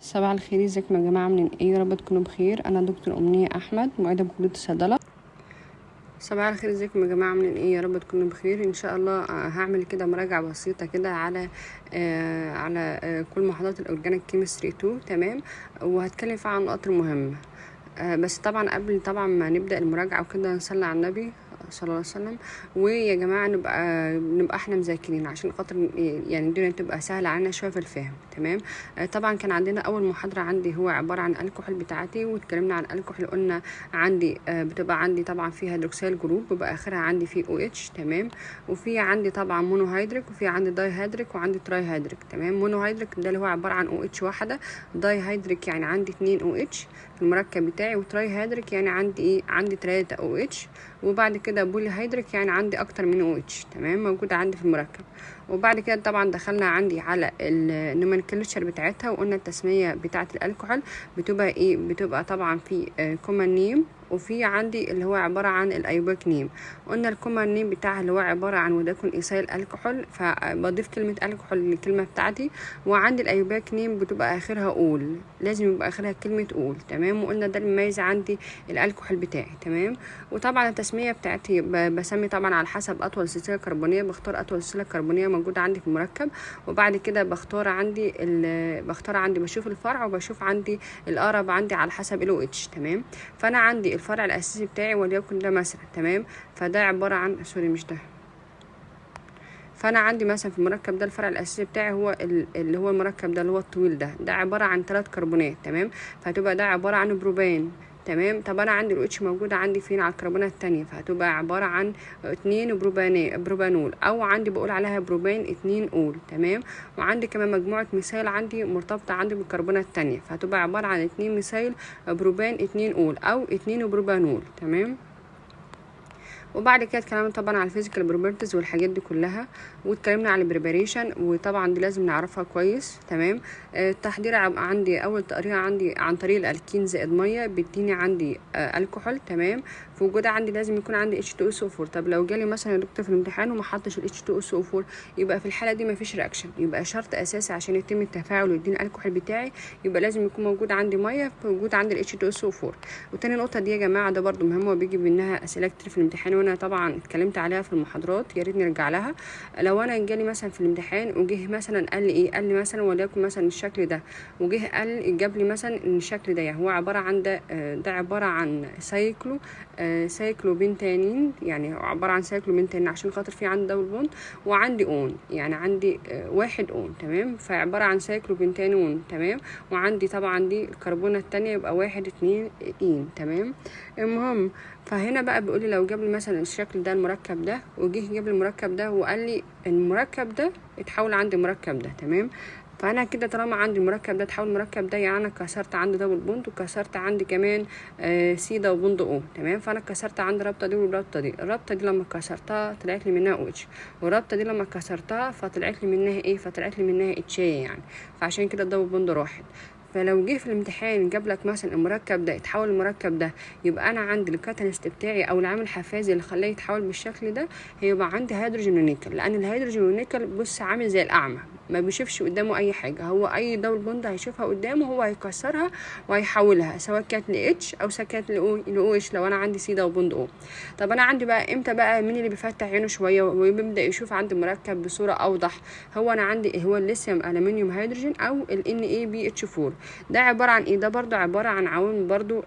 صباح الخير، ازيكم يا جماعة؟ عاملين ايه؟ يا رب تكونوا بخير. انا دكتور أمنية احمد، معيدة بكلية الصيدلة. صباح الخير، ازيكم يا جماعة؟ عاملين ايه؟ يا رب تكونوا بخير ان شاء الله. هعمل كده مراجعة بسيطة كده على كل محاضرات ال organic chemistry 2، تمام؟ وهتكلم فيها عن النقاط المهمة. بس طبعا قبل طبعا ما نبدأ المراجعة وكده نصلي على النبي صلى الله عليه وسلم. ويا جماعة نبقى احنا مذاكرين عشان خاطر يعني الدنيا تبقى سهلة علينا شوية في الفهم، تمام؟ طبعا كان عندنا أول محاضرة عندي هو عبارة عن الكحول بتاعتي، واتكلمنا عن الكحول. قلنا عندي بتبقى عندي طبعا فيها hydroxyl group، بيبقى آخرها عندي فيه OH، تمام؟ وفي عندي طبعا monohydric، وفي عندي dihydric، وعندي trihydric، تمام؟ monohydric ده اللي هو عبارة عن OH واحدة، dihydric يعني عندي اتنين OH في المركب بتاعي، و trihydric يعني عندي ايه؟ عندي تلاتة OH، وبعد كده polyhydric يعني عندي اكتر من OH، تمام؟ موجودة عندي في المركب. وبعد كده طبعا دخلنا عندي على ال nomenclature بتاعتها، وقلنا التسمية بتاعة الكحول بتبقى ايه؟ بتبقى طبعا في common name، وفي عندي اللي هو عبارة عن ال IUPAC name. قلنا ال common name بتاعها اللي هو عبارة عن وليكن ethyl alcohol، فبضيف كلمة الكحول للكلمة بتاعتي. وعندي ال IUPAC name بتبقى اخرها ol، لازم يبقى اخرها كلمة ol، تمام؟ وقلنا ده المميز عندي الالكحول بتاعي، تمام؟ وطبعا التسمية بتاعتي بسمي طبعا على حسب اطول سلسلة كربونية، بختار اطول سلسلة كربونية موجودة عندي في المركب. وبعد كده بختار عندي بشوف الفرع وبشوف عندي الاقرب عندي على حسب ال OH، تمام؟ فانا عندي الفرع الاساسي بتاعي وليكن ده مثلا، تمام؟ فده عبارة عن، sorry، مش ده. فانا عندي مثلا في المركب ده الفرع الاساسي بتاعي هو اللي هو المركب ده اللي هو الطويل ده، ده عبارة عن ثلاث كربونات، تمام؟ فهتبقى ده عبارة عن بروبان، تمام؟ طب انا عندي ال OH موجودة عندي فين؟ على الكربونه التانية، فهتبقى عبارة عن اتنين propanol، او عندي بقول عليها بروبان اتنين ol، تمام؟ وعندي كمان مجموعة methyl عندي مرتبطة عندي بالكربونه التانية، فهتبقى عبارة عن اتنين methyl بروبان اتنين ol او اتنين بروبانول، تمام؟ وبعد كده اتكلمنا طبعا على ال physical properties والحاجات دي كلها، واتكلمنا على ال preparation، وطبعا دي لازم نعرفها كويس، تمام؟ التحضير عندي اول طريقه عندي عن طريق الالكين زائد مية بيديني عندي الكحول، تمام؟ في وجود عندي لازم يكون عندي H2SO4. طب لو جالي مثلا يا دكتور في الامتحان وما حطش ال H2SO4، يبقى في الحالة دي مفيش reaction. يبقى شرط اساسي عشان يتم التفاعل ويديني الكحول بتاعي يبقى لازم يكون موجود عندي مية في وجود عندي ال H2SO4. وتاني نقطة دي يا جماعة ده برده مهمة وبيجي منها اسئلة كتير في الامتحان، وانا طبعا اتكلمت عليها في المحاضرات، يا ريت نرجع لها. لو انا جالي مثلا في الامتحان وجه مثلا قال لي ايه؟ قال لي مثلا وليكن مثلا الشكل ده، وجه قال جاب لي مثلا ان الشكل ده يعني هو عبارة عن ده، ده عبارة عن cyclopentane، يعني هو عبارة عن cyclopentane عشان خاطر في عندي double bond وعندي one، يعني عندي واحد one، تمام؟ فعباره عن cyclopentanone، تمام؟ وعندي طبعا دي الكربونه التانية، يبقى واحد اتنين ene، تمام؟ المهم فهنا بقى بيقول لي لو جاب لي مثلا الشكل ده، المركب ده، وجه جاب لي المركب ده وقال لي المركب ده اتحول عندي المركب ده، تمام؟ فانا كده طالما عندي المركب ده اتحول المركب ده، يعني انا كسرت عندي double bond وكسرت عندي كمان C double bond O، تمام؟ فانا كسرت عندي الرابطة دي والرابطه دي. الرابطة دي لما كسرتها طلعت لي منها OH، والرابطه دي لما كسرتها فطلعت لي منها ايه؟ فطلعت لي منها H يعني، فعشان كده ال double bond راحت. فلو جه في الامتحان جاب لك مثلا المركب ده اتحول المركب ده، يبقى انا عندي ال catalyst بتاعي او العامل الحفازي اللي خلاه يتحول بالشكل ده هيبقى عندي هيدروجين ونيكل، لان الهيدروجين والنيكل بص عامل زي الاعمى، ما بيشوفش قدامه اي حاجه. هو اي double bond هيشوفها قدامه هو هيكسرها وهيحولها، سواء كانت ل H او سواء كانت ل OH لو انا عندي C double bond O. طب انا عندي بقى امتى بقى مين اللي بيفتح عينه شوية وبيبدا يشوف عندي مركب بصورة اوضح؟ هو انا عندي هو ال lithium aluminium hydrogen او ال NaBH4. ده عبارة عن ايه؟ ده برضو عبارة عن عوامل برضو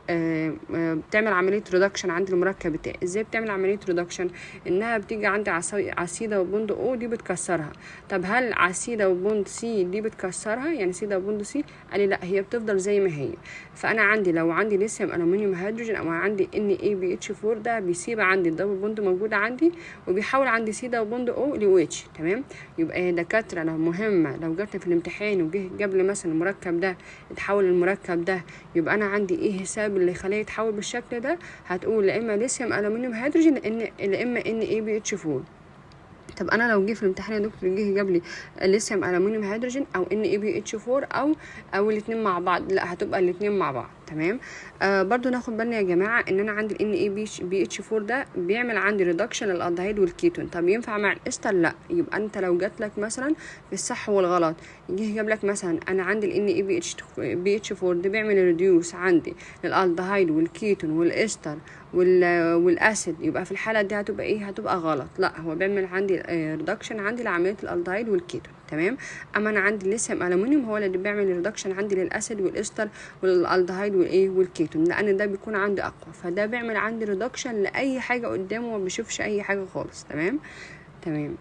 بتعمل عملية reduction عند المركب بتاعي. ازاي بتعمل عملية reduction؟ انها بتيجي عندي على C double bond O دي بتكسرها. طب هل على C double bond C دي بتكسرها؟ يعني C double bond C؟ قال لي لا، هي بتفضل زي ما هي. فانا عندي لو عندي lithium aluminium hydrogen او عندي NaBH4، ده بيسيب عندي ال double bond موجودة عندي وبيحول عندي C double bond O ل OH، تمام؟ يبقى يا دكاترة لو مهمة لو جت في الامتحان وجه جاب لي مثلا المركب ده اتحول المركب ده، يبقى انا عندي ايه السبب اللي يخليه يتحول بالشكل ده؟ هتقول لا اما lithium aluminium hydrogen لا اما NaBH4. طب انا لو جه في الامتحان يا دكتور جه جاب لي lithium aluminium hydrogen او NaBH4 او الاثنين مع بعض؟ لا، هتبقى الاثنين مع بعض، تمام؟ تمام. برضو ناخد بالنا يا جماعة ان انا عندي ال NaBH4 ده بيعمل عندي reduction لل aldehyde وال ketone. طب ينفع مع الاستر؟ لا. يبقى انت لو جات لك مثلا في الصح والغلط، جه جاب لك مثلا انا عندي ال NaBH4 ده بيعمل reduce عندي لل aldehyde وال ketone وال ester وال acid، يبقى في الحالة دي هتبقى ايه؟ هتبقى غلط. لا، هو بيعمل عندي reduction عندي لعملية الالدهايد والكيتون، تمام. اما انا عندي lithium aluminum هو اللي بيعمل reduction عندي لل acid وال ester وال aldehyde والايه والكيتون، لان ده بيكون عندي اقوى، فده بيعمل عندي reduction لاي حاجة قدامه، ما بيشوفش اي حاجة خالص، تمام. تمام.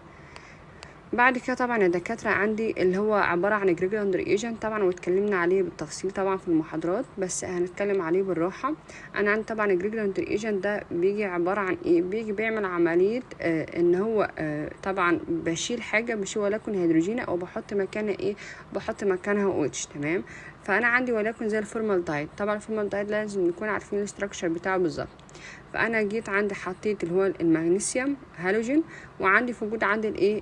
بعد كده طبعا الدكاترة عندي اللي هو عبارة عن Grignard reagent طبعا، واتكلمنا عليه بالتفصيل طبعا في المحاضرات، بس هنتكلم عليه بالراحة. انا عندي طبعا ال Grignard reagent ده بيجي عبارة عن ايه؟ بيجي بيعمل عملية ان هو طبعا بشيل حاجة، بشيل وليكن هيدروجين او بحط مكانها ايه؟ بحط مكانها OH، تمام. فانا عندي وليكن زي الفورمالدهايد، طبعا الفورمالدهايد لازم نكون عارفين ال structure بتاعه بالظبط. فانا جيت عندي حطيت اللي هو المغنيسيوم هالوجين، وعندي في وجود عندي الايه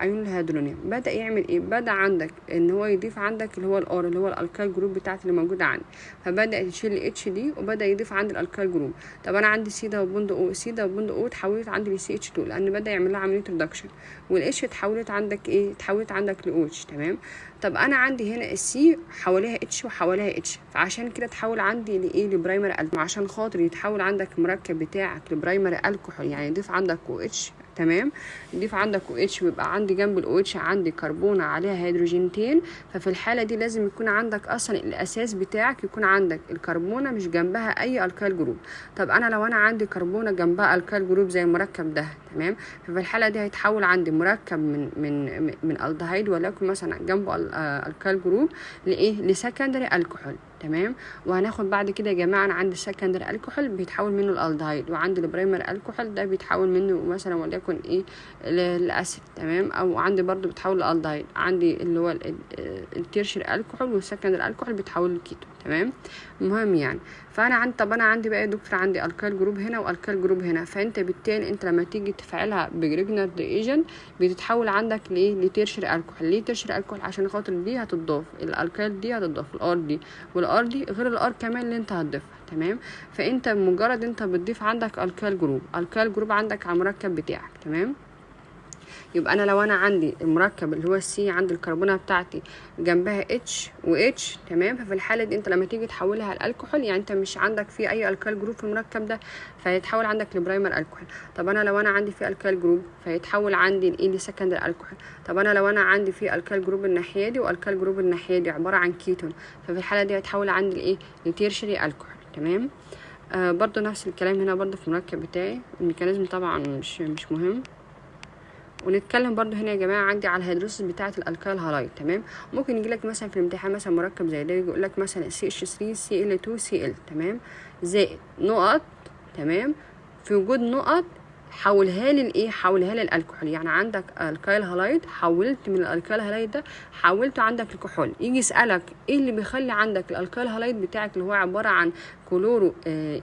ايون الهيدرونيوم، بدا يعمل ايه؟ بدا عندك ان هو يضيف عندك اللي هو ال R اللي هو ال alkyl group بتاعتي اللي موجودة عندي، فبدا يشيل ال H دي وبدا يضيف عندي ال alkyl group. طب انا عندي C double bond O، C double bond O اتحولت عندي ل CH 2 لان بدا يعمل لها عملية reduction، وال H اتحولت عندك ايه؟ اتحولت عندك ل OH، تمام. طب انا عندي هنا ال C حواليها H وحواليها H، فعشان كده تحول عندي لايه؟ ل primary alcohol. عشان خاطر يتحول عندك المركب بتاعك ل primary alcohol، يعني يضيف عندك OH، تمام، يضيف عندك OH ويبقى عندي جنب ال OH عندي كربونه عليها هيدروجينتين. ففي الحالة دي لازم يكون عندك اصلا الاساس بتاعك يكون عندك الكربونه مش جنبها اي alkyl group. طب انا لو انا عندي كربونه جنبها alkyl group زي المركب ده، تمام، ففي الحالة دي هيتحول عندي مركب من الدهايد وليكن مثلا جنبه alkyl group لايه؟ ل secondary alcohol، تمام. وهناخد بعد كده يا جماعة انا عندي ال secondary alcohol بيتحول منه الالدهايد، وعندي ال primary alcohol ده بيتحول منه مثلا وليكن ايه لل acid، تمام، او عندي برضو بيتحول لالدهايد، عندي اللي هو ال tertiary alcohol وال secondary alcohol بيتحول لكيتو، تمام. المهم يعني فانا عندي، طب انا عندي بقى يا دكتور عندي alkyl group هنا و alkyl group هنا، فانت بالتالي انت لما تيجي تفعلها ب Grignard reagent بتتحول عندك لايه؟ ل tertiary alcohol. ليه tertiary alcohol؟ عشان خاطر دي هتضاف ال alkyl دي هتضاف ال R دي، وال R دي غير ال R كمان اللي انت هتضيفها، تمام. فانت مجرد انت بتضيف عندك alkyl group، alkyl group عندك على المركب بتاعك، تمام. يبقى انا لو انا عندي المركب اللي هو ال C عند الكربونه بتاعتي جنبها H و H، تمام، ففي الحالة دي انت لما تيجي تحولها لالكحول، يعني انت مش عندك في اي alkyl group في المركب ده، فيتحول عندك ل primary alcohol. طب انا لو انا عندي في alkyl group فيتحول عندي لايه؟ ل secondary alcohol. طب انا لو انا عندي في alkyl group الناحية دي و alkyl group الناحية دي عبارة عن كيتون، ففي الحالة دي هيتحول عندي لايه؟ ل tertiary alcohol، تمام. برضو نفس الكلام هنا برضو في المركب بتاعي، ال mechanism طبعا مش مهم. ونتكلم برضو هنا يا جماعة عندي على ال hydrolysis بتاعه ال alkyl halide، تمام. ممكن يجي لك مثلا في الامتحان مثلا مركب زي ده، يقول لك مثلا CH 3 Cl 2 Cl، تمام، زائد نقط، تمام، في وجود نقط حولها لي لايه؟ حولها لي الكحول. يعني عندك alkyl halide، حولت من ال alkyl halide ده حولته عندك الكحول. يجي يسالك ايه اللي بيخلي عندك ال alkyl halide بتاعك اللي هو عبارة عن كلورو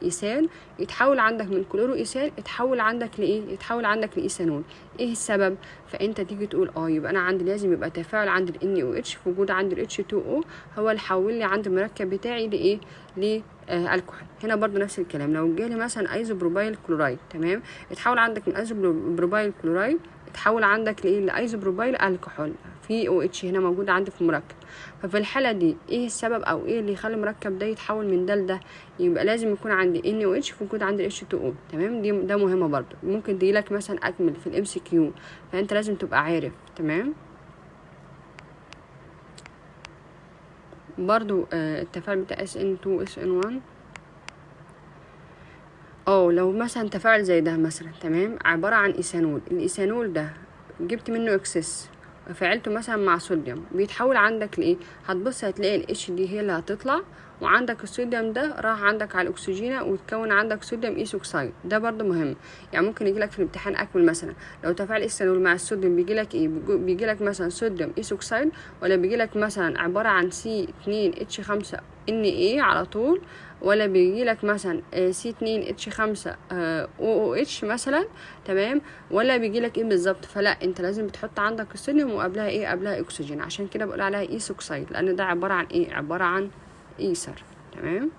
ethane يتحول عندك من chloroethane يتحول عندك لايه؟ يتحول عندك لايثانول، ايه السبب؟ فانت تيجي تقول يبقى انا عندي لازم يبقى تفاعل عند ال NaOH في وجود عند ال H2O هو اللي حول لي عند المركب بتاعي لايه؟ ل الكحول. هنا برضو نفس الكلام، لو جالي مثلا isopropyl chloride، تمام، اتحول عندك من isopropyl chloride اتحول عندك لايه؟ ل isopropyl alcohol، في OH هنا موجود عندي في المركب. ففي الحالة دي ايه السبب او ايه اللي يخلي المركب ده يتحول من ده لده؟ يبقى لازم يكون عندي NaOH في وجود عندي H2O، تمام. دي ده مهمة برضو، ممكن تجيلك مثلا اكمل في ال MCQ، فانت لازم تبقى عارف، تمام. برضو التفاعل بتاع SN2 SN1، لو مثلا تفاعل زي ده مثلا، تمام، عبارة عن ايثانول، الايثانول ده جبت منه excess فعلته مثلا مع صوديوم، بيتحول عندك لايه؟ هتبص هتلاقي ال H دي هي اللي هتطلع، وعندك الصوديوم ده راح عندك على الاكسجين وتكون عندك sodium ethoxide. ده برضو مهم، يعني ممكن يجي لك في الامتحان اكمل مثلا لو تفاعل ايثانول مع الصوديوم بيجي لك ايه؟ بيجي لك مثلا sodium ethoxide، ولا بيجي لك مثلا عبارة عن C 2 H 5 Na على طول، ولا بيجي لك مثلا C 2 H 5 OOH مثلا، تمام، ولا بيجي لك ايه بالظبط؟ فلا، انت لازم بتحط عندك الصوديوم وقبلها ايه؟ قبلها اكسجين، عشان كده بقول عليها ethoxide، لان ده عبارة عن ايه؟ عبارة عن ايثر، تمام.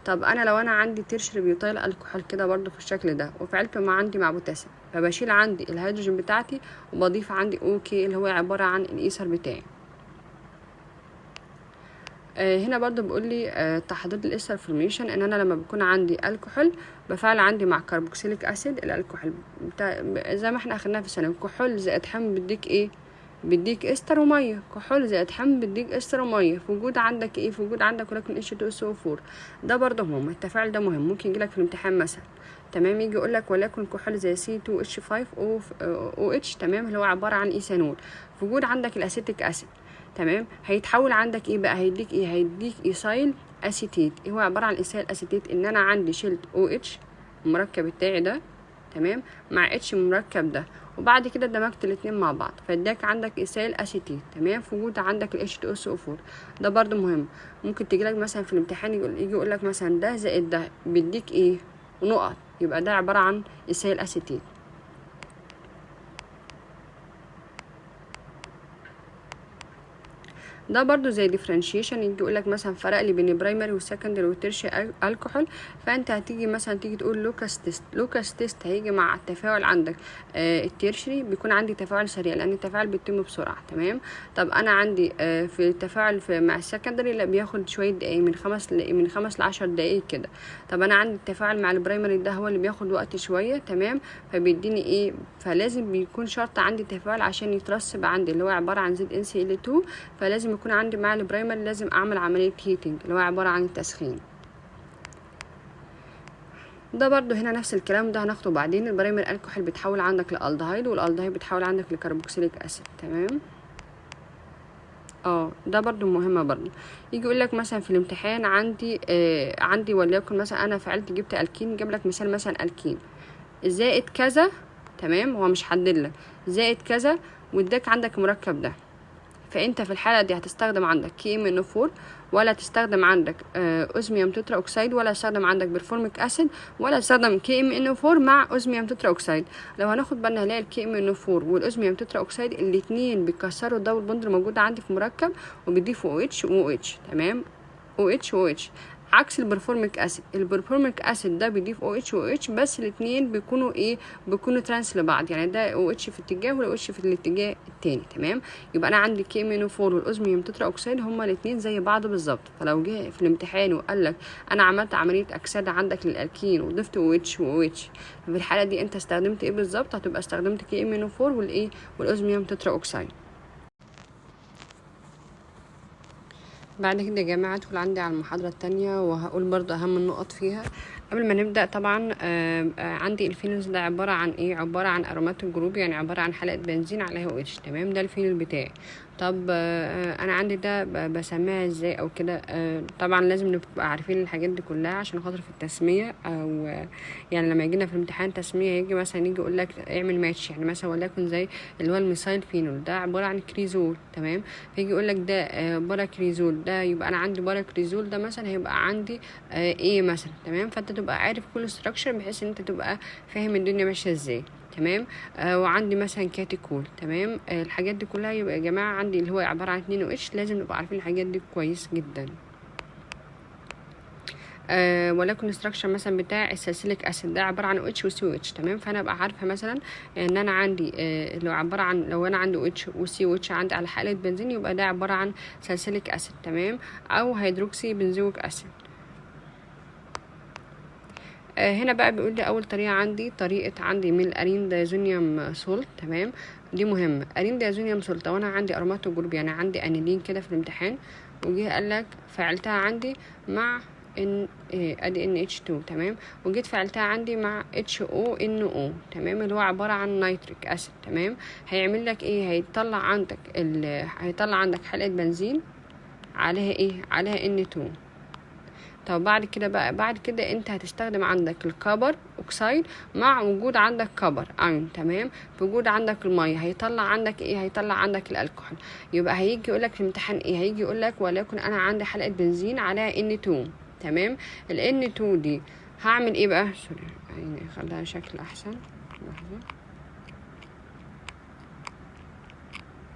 طب انا لو انا عندي tertiary butyl alcohol كده برضو في الشكل ده، وفعلته مع عندي مع بوتاسيوم، فبشيل عندي الهيدروجين بتاعتي وبضيف عندي OK اللي هو عبارة عن الايثر بتاعي. هنا برضو بيقول لي تحضير ال ester formation، ان انا لما بيكون عندي الكحول بفعل عندي مع carboxylic acid ال alcohol بتاع زي ما احنا اخدناها في الثانوي، كحول زائد حمض بيديك ايه؟ بيديك استر وميه. كحول زائد حمض بيديك استر ومية في وجود عندك ايه؟ في وجود عندك ولكن H2SO4. ده برضه مهم، التفاعل ده مهم، ممكن يجيلك في الامتحان مثلا، تمام. يجي يقول لك وليكن كحول زي C2H5 OH، تمام، اللي هو عبارة عن ايثانول، في وجود عندك ال acetic acid، تمام، هيتحول عندك ايه بقى؟ هيديك ايه؟ هيديك ethyl acetate. ايه هو عبارة عن ethyl acetate؟ ان انا عندي شلت OH المركب بتاعي ده، تمام، مع H المركب ده، وبعد كده دمجت الاتنين مع بعض، فاداك عندك ethyl acetate، تمام، في وجود عندك ال H2SO4. ده برضو مهم، ممكن تجيلك مثلا في الامتحان يجي يقول لك مثلا ده زائد ده بيديك ايه ونقط، يبقى ده عبارة عن ethyl acetate. ده برضو زي differentiation، يجي يقول لك مثلا فرق لي بين ال primary وال secondary وال tertiary alcohol، فانت هتيجي مثلا تيجي تقول Lucas test. Lucas test هيجي مع التفاعل عندك ال tertiary بيكون عندي تفاعل سريع لان التفاعل بيتم بسرعة، تمام. طب انا عندي في التفاعل مع ال secondary لا بياخد شوية دقايق، من 5 ل10 دقايق كده. طب انا عندي التفاعل مع ال primary ده هو اللي بياخد وقت شوية، تمام، فبيديني ايه؟ فلازم بيكون شرط عندي تفاعل عشان يترسب عندي اللي هو عبارة عن ZnCl2، فلازم يكون عندي مع ال primary لازم اعمل عملية heating اللي هو عبارة عن التسخين. ده برضو هنا نفس الكلام، ده هناخده بعدين. ال primary alcohol بيتحول عندك ل aldehyde، وال aldehyde بيتحول عندك ل carboxylic acid، تمام. ده برضو مهمة برضو، يجي يقول لك مثلا في الامتحان عندي وليكن مثلا انا فعلت جبت الكين، جاب لك مثال مثلا الكين زائد كذا، تمام، هو مش حدد لك زائد كذا، واداك عندك المركب ده، فانت في الحالة دي هتستخدم عندك KMnO4، ولا تستخدم عندك osmium tetraoxide، ولا تستخدم عندك performic acid، ولا تستخدم KMnO4 مع osmium tetraoxide. لو هناخد بالنا هنلاقي ال KMnO4 وال osmium tetraoxide الاثنين بيكسروا ال double bond الموجود عندي في مركب وبيضيفوا OH و OH، تمام، OH و OH، عكس ال performic acid. ال performic acid ده بيضيف OH و OH، بس الاثنين بيكونوا ايه؟ بيكونوا trans لبعض، يعني ده OH في اتجاه وال OH في الاتجاه التاني، تمام. يبقى انا عندي KMnO4 وال osmium tetraoxide هما الاثنين زي بعض بالظبط. فلو جه في الامتحان وقال لك انا عملت عملية اكسده عندك للالكين وضفت OH و OH، ففي الحالة دي انت استخدمت ايه بالظبط؟ هتبقى استخدمت KMnO4 والايه وال osmium tetraoxide. بعد كده يا جماعة ادخل عندي على المحاضرة التانية وهقول برضو أهم النقط فيها. قبل ما نبدأ طبعا، عندي ال phenols ده عبارة عن ايه؟ عبارة عن aromatic group، يعني عبارة عن حلقة بنزين عليها OH، تمام، ده الفينول بتاعي. طب انا عندي ده بسميها ازاي او كده؟ طبعا لازم نبقى عارفين الحاجات دي كلها عشان خاطر في التسمية، او يعني لما يجينا في الامتحان تسمية يجي مثلا يجي يقول لك اعمل ماتش، يعني مثلا وليكن زي اللي هو ال methyl phenol ده عبارة عن cresol، تمام، فيجي يقول لك ده para cresol، ده يبقى انا عندي para cresol ده مثلا هيبقى عندي ايه مثلا، تمام. فانت تبقى عارف كل structure بحيث ان انت تبقى فاهم الدنيا ماشية ازاي، تمام. وعندي مثلا catechol، تمام. الحاجات دي كلها يبقى يا جماعة عندي اللي هو عبارة عن 2 OH، لازم نبقى عارفين الحاجات دي كويس جدا. ولكن structure مثلا بتاع ال salicylic acid ده عبارة عن OH و COOH، تمام. فانا ابقى عارفه مثلا ان انا عندي لو عبارة عن لو انا عندي OH و COOH عندي على حلقة بنزين يبقى ده عبارة عن salicylic acid، تمام، او hydroxybenzoic acid. هنا بقى بيقول لي اول طريقه عندي طريقه عندي من ال arene diazonium salt، تمام، دي مهمة. arene diazonium salt لو انا عندي aromatic group، يعني عندي انيلين كده في الامتحان وجه قال لك فعلتها عندي مع ان ادي NH2، تمام، وجيت فعلتها عندي مع HONO، تمام، اللي هو عبارة عن nitric acid، تمام. هيعمل لك ايه؟ هيطلع عندك حلقة بنزين عليها ايه؟ عليها N2. طب بعد كده بقى، بعد كده انت هتستخدم عندك ال copper oxide مع وجود عندك copper ion، تمام، في وجود عندك المية هيطلع عندك ايه؟ هيطلع عندك الالكحول. يبقى هيجي يقولك في الامتحان ايه؟ هيجي يقولك وليكن انا عندي حلقة بنزين عليها N2، تمام، ال N2 دي هعمل ايه بقى؟ sorry يعني خليها شكل احسن، لحظة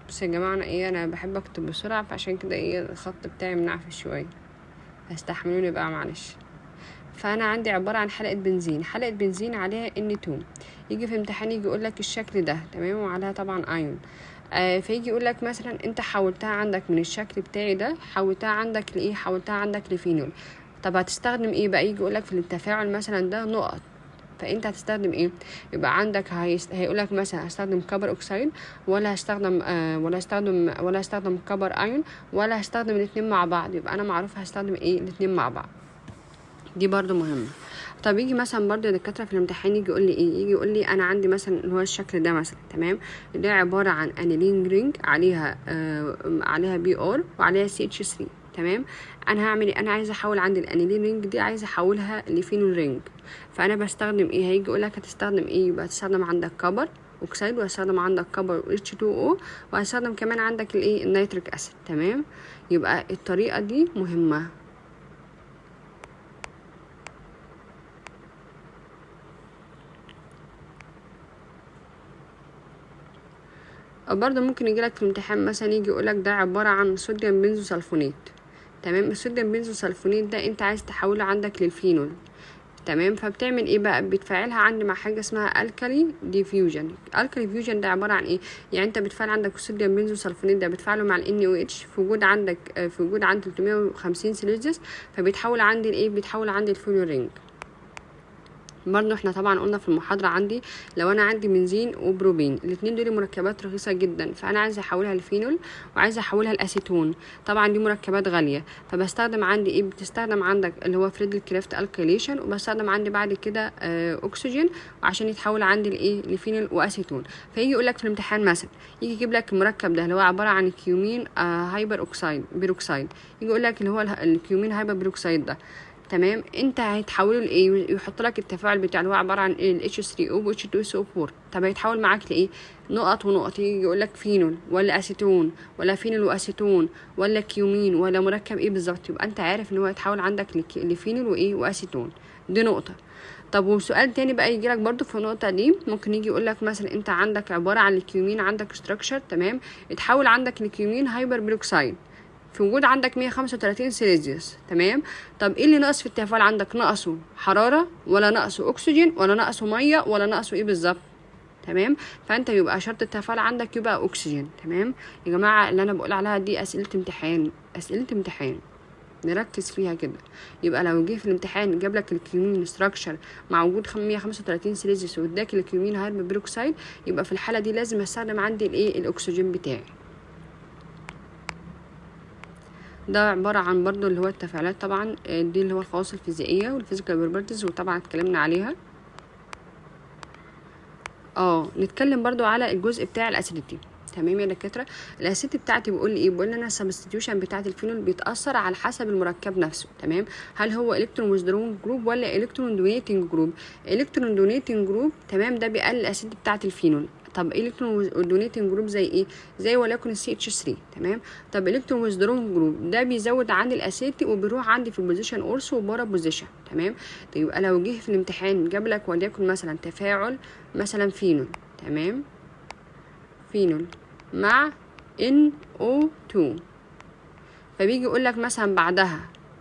بس يا جماعة، انا ايه، انا بحب اكتب بسرعة فعشان كده ايه الخط بتاعي منعفش شوية، استحملوني بقى معلش. فانا عندي عبارة عن حلقة بنزين، حلقة بنزين عليها N2. يجي في امتحان يجي يقول لك الشكل ده، تمام، وعليها طبعا ايون. فيجي يقول لك مثلا انت حولتها عندك من الشكل بتاعي ده، حولتها عندك لايه؟ حولتها عندك لفينول. طب هتستخدم ايه بقى؟ يجي يقول لك في التفاعل مثلا ده نقط، فانت هتستخدم ايه؟ يبقى عندك هيقول لك مثلا هستخدم copper oxide، ولا هستخدم ولا هستخدم copper ion، ولا هستخدم الاثنين مع بعض. يبقى انا معروف هستخدم ايه؟ الاثنين مع بعض. دي برضو مهمة. طب يجي مثلا برضو الدكاترة في الامتحان يجي يقول لي ايه؟ يجي يقول لي انا عندي مثلا اللي هو الشكل ده مثلا، تمام، ده عبارة عن aniline ring عليها Br وعليها CH3، تمام. انا هعمل ايه؟ انا عايزه احول عندي ال aniline ring دي، عايزه احولها ل phenol ring. فانا بستخدم ايه؟ هيجي يقول لك هتستخدم ايه؟ يبقى هتستخدم عندك copper oxide، وهستخدم عندك copper H2O، وهستخدم كمان عندك الايه؟ ال nitric acid، تمام. يبقى الطريقة دي مهمة. برضه ممكن يجيلك في الامتحان مثلا يجي يقولك ده عبارة عن sodium benzenesulfonate، تمام. ال sodium benzenesulfonate ده انت عايز تحوله عندك للفينول، تمام. فبتعمل ايه بقى؟ بتفاعلها عندي مع حاجة اسمها alkali diffusion. alkali diffusion ده عبارة عن ايه؟ يعني انت بتفعل عندك ال sodium benzenesulfonate ده، بتفعله مع ال NaOH في وجود عند 350 سيلسيوس، فبيتحول عندي لايه؟ بيتحول عندي ال phenol ring. برضو احنا طبعا قلنا في المحاضرة عندي لو انا عندي بنزين وبروبين، الاتنين دول مركبات رخيصة جدا، فانا عايزة احولها لفينول وعايزة احولها لاسيتون، طبعا دي مركبات غالية، فبستخدم عندي ايه؟ بتستخدم عندك اللي هو Friedel Crafts alkylation، وبستخدم عندي بعد كده اكسجين عشان يتحول عندي لايه؟ لفينول واسيتون. فيجي يقول لك في الامتحان مثلا يجي يجيب لك المركب ده اللي هو عبارة عن cumene hyper oxide peroxide، يجي يقول لك اللي هو ال cumene hyper peroxide ده، تمام، انت هيتحوله لايه؟ يحط لك التفاعل بتاع اللي هو عبارة عن ايه؟ ال H3O و H2SO4. طب هيتحول معاك لايه؟ نقط ونقط. يجي يقول لك فينول ولا اسيتون ولا فينول واسيتون ولا كيومين ولا مركب ايه بالظبط؟ يبقى انت عارف ان هو هيتحول عندك لفينول وايه؟ واسيتون. دي نقطة. طب وسؤال تاني بقى يجي لك برده في النقطة دي، ممكن يجي يقول لك مثلا انت عندك عبارة عن الكيومين، عندك structure، تمام، اتحول عندك ل cumene hyper peroxide في وجود عندك 135 سيلسيوس، تمام. طب ايه اللي ناقص في التفاعل عندك؟ ناقصه حرارة ولا ناقصه اكسجين ولا ناقصه مية ولا ناقصه ايه بالظبط؟ تمام. فانت يبقى شرط التفاعل عندك يبقى اكسجين، تمام. يا جماعة اللي انا بقول عليها دي اسئلة امتحان، اسئلة امتحان نركز فيها كده. يبقى لو جه في الامتحان جاب لك ال cumene structure مع وجود 135 سيلسيوس واداك ال cumene hyper peroxide، يبقى في الحالة دي لازم استخدم عندي الايه؟ الاكسجين بتاعي. ده عبارة عن برضو اللي هو التفاعلات، طبعا دي اللي هو الخواص الفيزيائية وال physical properties، وطبعا اتكلمنا عليها. نتكلم برضو على الجزء بتاع ال acidity، تمام يا دكاترة. ال acidity بتاعتي بيقول لي ايه؟ بيقول لي انا ال substitution بتاعت الفينول بيتاثر على حسب المركب نفسه، تمام. هل هو electron withdrawing group ولا electron donating group؟ electron donating group، تمام، ده بيقلل ال acidity بتاعت الفينول. طب electron donating group زي ايه؟ زي وليكن ال CH3، تمام. طب electron withdrawing group ده بيزود عندي ال acidity وبيروح عندي في ال position ortho و para position، تمام. طيب يبقى لو جه في الامتحان جاب لك وليكن مثلا تفاعل مثلا فينول، تمام، فينول مع NO2، فبيجي يقول لك مثلا بعدها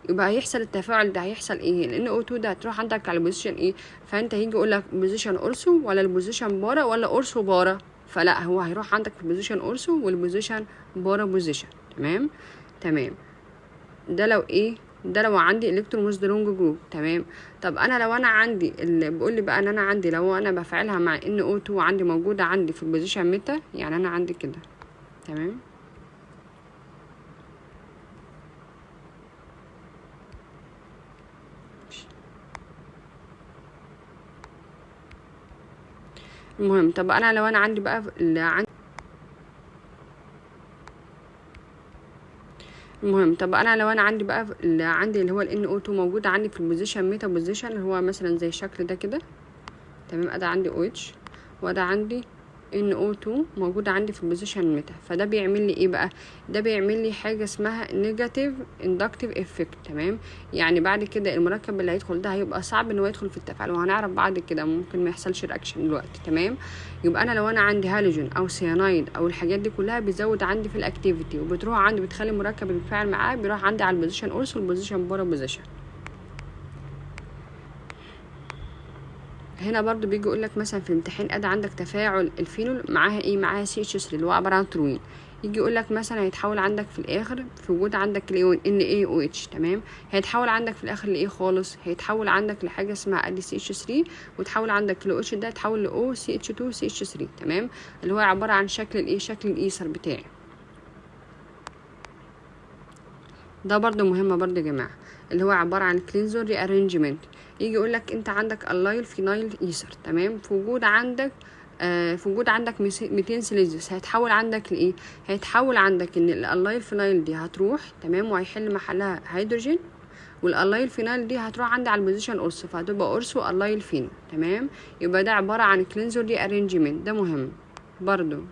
يبقى هيحصل التفاعل ده، هيحصل ايه؟ ال NO2 ده هتروح عندك على position ايه؟ فانت هيجي يقول لك position ortho ولا ال position para ولا ortho para، فلا هو هيروح عندك في ال position ortho وال position para position، تمام تمام. ده لو ايه؟ ده لو عندي electron withdrawing group، تمام. طب انا لو انا عندي اللي بيقول لي بقى ان انا عندي لو انا بفعلها مع NO2 عندي موجودة عندي في ال position meta، يعني انا عندي كده، تمام. المهم طب انا لو انا عندي بقى اللي عندي المهم طب انا لو انا عندي بقى اللي عندي اللي هو ال NO2 موجود عندي في ال position meta position اللي هو مثلا زي الشكل ده كده، تمام. ادي عندي OH وده عندي NO2 موجود عندي في ال position meta، فده بيعمل لي ايه بقى؟ ده بيعمل لي حاجة اسمها negative inductive effect، تمام. يعني بعد كده المركب اللي هيدخل ده هيبقى صعب ان هو يدخل في التفاعل، وهنعرف بعد كده ممكن ما يحصلش reaction دلوقتي، تمام. يبقى انا لو انا عندي هالوجين او سيانايد او الحاجات دي كلها بيزود عندي في ال activity، وبتروح عندي بتخلي المركب اللي بيتفاعل معاه بيروح عندي على ال position ortho وال position para position. هنا برضو بيجي يقول لك مثلا في الامتحان ادي عندك تفاعل الفينول معاها ايه؟ معاها CH3 اللي هو عبارة عن تولوين. يجي يقول لك مثلا هيتحول عندك في الاخر في وجود عندك الايون NaOH، تمام. هيتحول عندك في الاخر لايه خالص؟ هيتحول عندك لحاجة اسمها ادي CH3، وتحول عندك ل OH ده يتحول ل OCH2 CH3، تمام. اللي هو عبارة عن شكل الايه؟ شكل الايثر بتاعي. ده برضو مهمة برضو يا جماعة، اللي هو عبارة عن Claisen rearrangement. يجي يقول لك انت عندك allyl phenyl ether، تمام، في وجود عندك 200 سيليزيوس، هيتحول عندك لايه؟ هيتحول عندك ان ال allyl phenyl دي هتروح، تمام، وهيحل محلها هيدروجين، وال allyl phenyl دي هتروح عندي على ال position ortho، فهتبقى ortho allyl phenol، تمام. يبقى ده عبارة عن Claisen rearrangement، ده مهم برضو.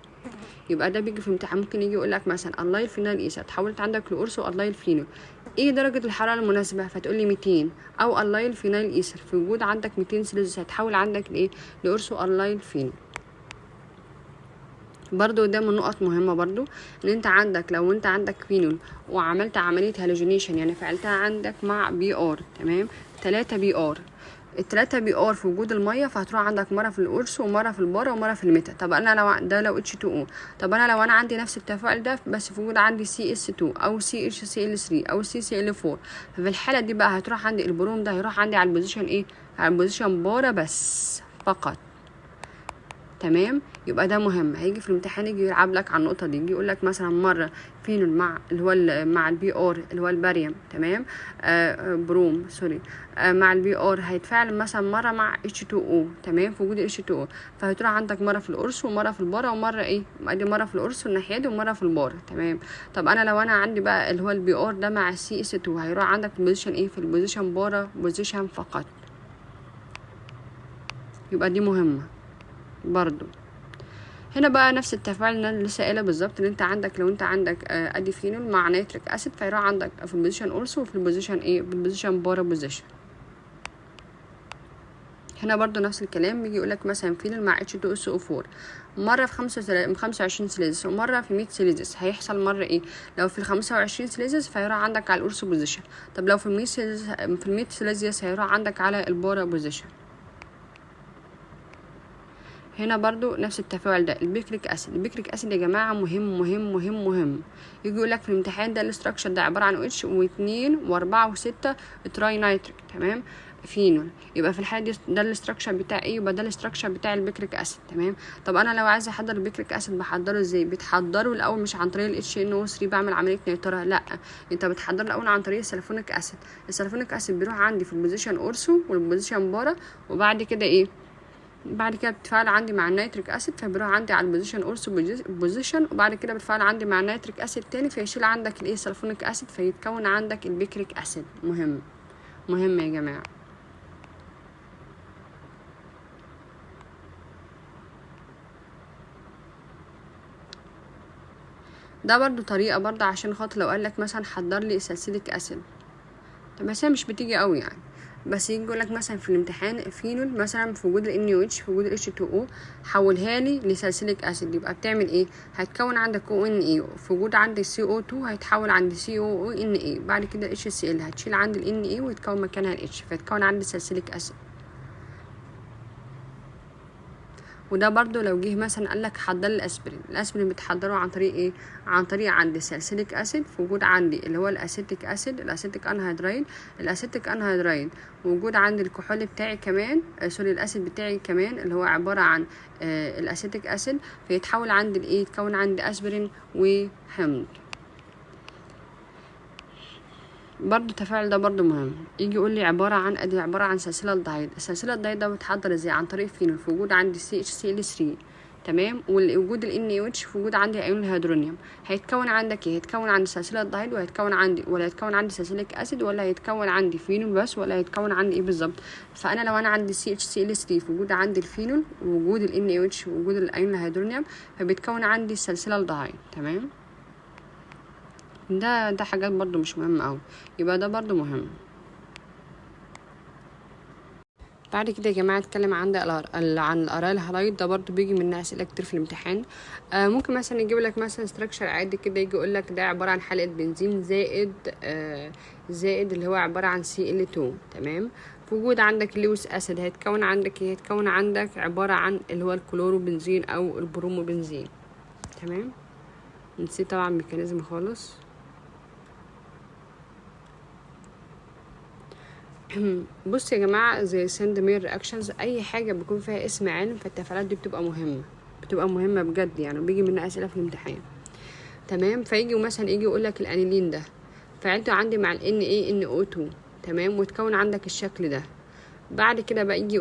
يبقى ده بيجي في امتحان، ممكن يجي يقول لك مثلا allyl phenyl ether اتحولت عندك ل ortho allyl phenol، ايه درجه الحرارة المناسبة؟ فتقول لي 200. او allyl phenyl ether في وجود عندك 200 سيليزيوس هتحول عندك لايه؟ ل ortho allyl phenol. برضو ده من نقط مهمة برضو، ان انت عندك لو انت عندك فينول وعملت عملية halogenation، يعني فعلتها عندك مع Br، تمام، 3 Br، التلاتة Br في وجود المية، فهتروح عندك مرة في ال ortho ومرة في ال para ومرة في ال meta. طب انا لو ده لو H2O، طب انا لو انا عندي نفس التفاعل ده بس في وجود عندي CS2 او CHCl3 او CCl4، ففي الحالة دي بقى هتروح عندي البروم ده هيروح عندي على ال position ايه؟ على ال position para بس فقط، تمام. يبقى ده مهم، هيجي في الامتحان يجي يلعب لك على النقطة دي، يجي يقول لك مثلا مرة فينول مع اللي هو مع ال Br اللي هو الباريوم، تمام، بروم sorry، مع ال Br هيتفاعل مثلا مرة مع H2O، تمام، في وجود H2O، فهتروح عندك مرة في ال ortho ومرة في ال para ومرة ايه، ادي مرة في ال ortho الناحية دي ومرة في ال para، تمام. طب انا لو انا عندي بقى اللي هو ال Br ده مع CS2 هيروح عندك في ال position ايه؟ في ال position para position فقط. يبقى دي مهمة برضو. هنا بقى نفس التفاعل اللي انا لسه قايله بالظبط، ان انت عندك لو انت عندك ادي فينول مع nitric acid، فيروح عندك في ال position ortho وفي ال position ايه؟ في ال position para position. هنا برضو نفس الكلام، بيجي يقولك مثلا فينول مع H2SO4 مرة في 25 سيليزيوس ومرة في 100 سيليزيوس، هيحصل مرة ايه؟ لو في 25 سيليزيوس فهيروح عندك على ال ortho position، طب لو في 100 سيليزيوس، في 100 سيليزيوس هيروح عندك على ال para position. هنا برضو نفس التفاعل ده ال picric acid. ال picric acid يا جماعة مهم مهم مهم مهم، يجي يقول لك في الامتحان ده ال structure ده عبارة عن OH واثنين واربعة وستة trinitric، تمام، فينول. يبقى في الحالة دي ده ال structure بتاع ايه؟ يبقى ده ال structure بتاع ال picric acid، تمام. طب انا لو عايزه احضر ال picric acid بحضره ازاي؟ بتحضره الاول مش عن طريق ال HNO3 بعمل عملية نيتره، لا، انت بتحضره الاول عن طريق ال sulfonic acid. ال sulfonic acid بيروح عندي في ال position ortho وال position para، وبعد كده ايه؟ بعد كده بتفاعل عندي مع ال nitric acid، فبيروح عندي على ال position ortho position، وبعد كده بتفاعل عندي مع ال nitric acid تاني، فيشيل عندك الايه؟ sulfonic acid، فيتكون عندك ال picric acid. مهم مهم يا جماعة. ده برضو طريقه برضو عشان خاطر لو قالك مثلا حضر لي salicylic acid، طب بس هي مش بتيجي قوي يعني، بس يجي يقول لك مثلا في الامتحان فينول مثلا في وجود ال NaOH في وجود ال H2O حولها لي ل salicylic acid، يبقى بتعمل ايه؟ هتكون عندك ONa في وجود عندك CO2 هيتحول عند COONa، بعد كده HCl هتشيل عند ال Na ويتكون مكانها ال H، فيتكون عندي salicylic acid. وده برضو لو جه مثلا قال لك حضر لي الاسبرين، الاسبرين بتحضره عن طريق ايه؟ عن طريق عندي salicylic acid في وجود عندي اللي هو ال acetic acid، ال acetic anhydride، ال acetic anhydride وجود عندي الكحول بتاعي كمان، sorry ال acid بتاعي كمان اللي هو عبارة عن ال acetic acid، فيتحول عندي الايه؟ يتكون عندي اسبرين وحمض. برضو التفاعل ده برضو مهم، يجي يقول لي عبارة عن ادي عبارة عن salicylaldehyde. ال salicylaldehyde ده بيتحضر ازاي؟ عن طريق فينول في وجود عندي CHCl3، تمام، ووجود ال NaOH في وجود عندي ايون ال hydronium، هيتكون عندك ايه؟ هيتكون عندي salicylaldehyde، وهيتكون عندي ولا هيتكون عندي salicylic acid، ولا هيتكون عندي فينول بس، ولا هيتكون عندي ايه بالظبط؟ فانا لو انا عندي CHCl3 في وجود عندي الفينول ووجود ال NaOH ووجود الايون ال hydronium، فبيتكون عندي salicylaldehyde، تمام. ده حاجات برضو مش مهمة أوي، يبقى ده برضو مهم. بعد كده يا جماعة اتكلم عن عن ال aryl halide. ده برضو بيجي منها اسئلة كتير في الامتحان. ممكن مثلا يجيب لك مثلا structure عادي كده، يجي يقول لك ده عبارة عن حلقة بنزين زائد اللي هو عبارة عن Cl2، تمام. في وجود عندك Lewis acid هيتكون عندك ايه؟ هيتكون عندك عبارة عن اللي هو الكلورو بنزين او ال bromobenzene، تمام. نسيت طبعا mechanism خالص. بص يا جماعة، زي Sandmeyer reactions، اي حاجة بيكون فيها اسم علم فالتفاعلات دي بتبقى مهمة، بتبقى مهمة بجد يعني، وبيجي منها اسئلة في الامتحان، تمام. فيجي مثلا يجي يقول لك الانيلين ده فعلته عندي مع ال NaNO2، تمام، وتكون عندك الشكل ده. بعد كده بقى يجي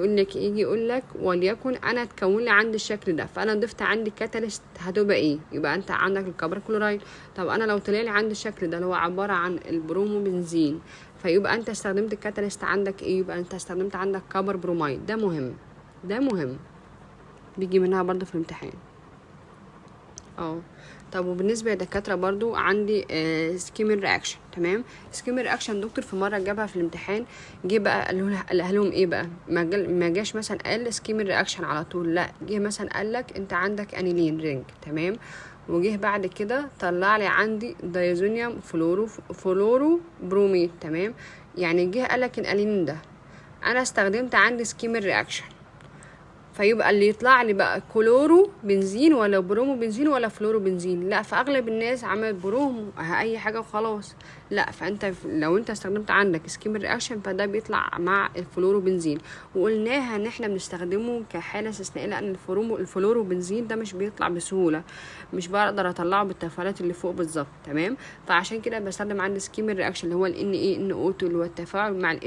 يقول لك وليكن انا اتكون لي عندي الشكل ده، فانا ضفت عندي catalyst هتبقى ايه؟ يبقى انت عندك ال copper chloride. طب انا لو طلع لي عندي الشكل ده اللي هو عبارة عن ال bromobenzene، فيبقى انت استخدمت ال catalyst عندك ايه؟ يبقى انت استخدمت عندك copper bromide. ده مهم، ده مهم، بيجي منها برضو في الامتحان. طب وبالنسبة للدكاتره برضو عندي Schiemann reaction، تمام. Schiemann reaction دكتور في مرة جابها في الامتحان، جه بقى قال لهم ايه بقى؟ ما جاش مثلا قال Schiemann reaction على طول، لا جه مثلا قال لك انت عندك aniline ring، تمام، وجه بعد كده طلع لي عندي diazonium fluoro bromate، تمام. يعني جه قال لك الانيلين ده انا استخدمت عندي Schiemann reaction، فيبقى اللي يطلع لي بقى كلورو بنزين ولا bromo بنزين ولا fluoro بنزين؟ لا، فاغلب الناس عملت bromo اي حاجة وخلاص. لا، فانت لو انت استخدمت عندك Schiemann reaction فده بيطلع مع ال fluoro بنزين، وقلناها ان احنا بنستخدمه كحاله استثنائية لان ال fluoro بنزين ده مش بيطلع بسهولة، مش بقدر اطلعه بالتفاعلات اللي فوق بالظبط، تمام. فعشان كده بستخدم عندي Schiemann reaction اللي هو ال NaNO2 اللي هو التفاعل مع ال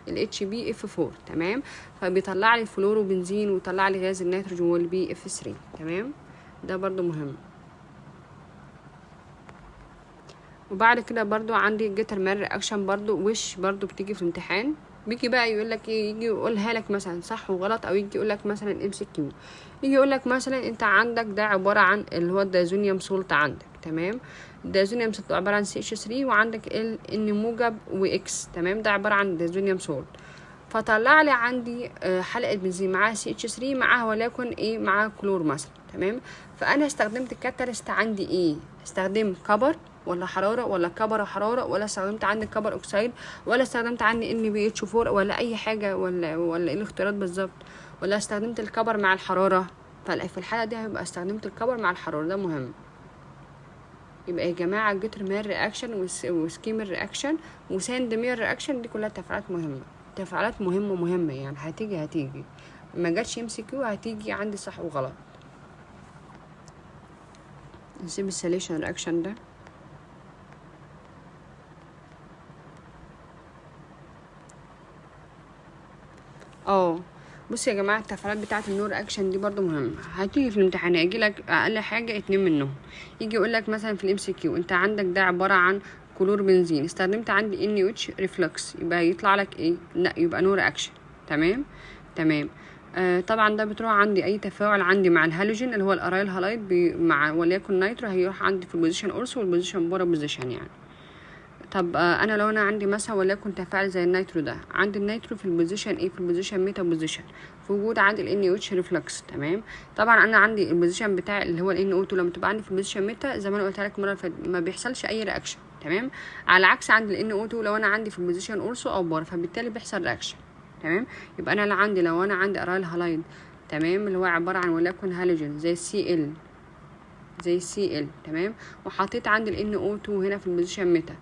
HPF4، تمام. فبيطلع لي fluoro بنزين ويطلع لي غاز النيتروجين وال BF3، تمام. ده برضو مهم. وبعد كده برضو عندي Gattermann reaction برضو وش برضو بتيجي في الامتحان، بيجي بقى يقول لك ايه، يجي يقولها لك مثلا صح وغلط، او يجي يقول لك مثلا MCQ، يجي يقول لك مثلا انت عندك ده عبارة عن اللي هو ال diazonium salt عندك، تمام. ال diazonium salt عبارة عن CH3 وعندك ال N موجب و X، تمام. ده عبارة عن diazonium salt. فطلع لي عندي حلقة بنزين معاها CH3 معاها وليكن ايه، معاها كلور مثلا، تمام. فانا استخدمت ال catalyst عندي ايه؟ استخدمت copper ولا حرارة ولا copper وحرارة، ولا استخدمت عندي copper oxide، ولا استخدمت عندي NaBH4 ولا اي حاجة، ولا ايه الاختيارات بالظبط، ولا استخدمت ال copper مع الحرارة. ففي الحالة دي هيبقى استخدمت ال copper مع الحرارة، ده مهم. يبقى يا جماعة Gattermann reaction و Schiemann reaction و Sandmeyer reaction دي كلها تفاعلات مهمة، تفاعلات مهمة مهمة يعني، هتيجي ما جاتش MCQ هتيجي عندي صح وغلط. نسيب ال thallation reaction ده. بصوا يا جماعة التفاعلات بتاعه ال no reaction دي برضو مهمة، هتيجي في الامتحان هيجي لك اقل حاجة 2 منهم. يجي يقول لك مثلا في ال MCQ انت عندك ده عبارة عن كلور بنزين، استخدمت عندي NaOH reflux، يبقى يطلع لك ايه؟ لا يبقى no reaction، تمام تمام. طبعا ده بتروح عندي اي تفاعل عندي مع الهالوجين اللي هو ال aryl halide مع وليكن nitro، هيروح عندي في ال position ortho وال position para position يعني. طب انا لو انا عندي مثلا وليكن تفاعل زي ال nitro ده، عندي ال nitro في ال position ايه؟ في ال position meta position، في وجود عندي ال NaOH reflux، تمام. طبعا انا عندي ال position بتاع اللي هو ال NO2 لما تبقى عندي في ال position meta زي ما انا قلت لك المرة اللي فاتت ما بيحصلش اي reaction، تمام. على عكس عند ال NO2 لو انا عندي في ال position ortho او para فبالتالي بيحصل reaction، تمام. يبقى انا لو انا عندي aryl halide، تمام، اللي هو عبارة عن وليكن هالوجين زي Cl، زي Cl، تمام، وحطيت عندي ال NO2 هنا في ال position meta،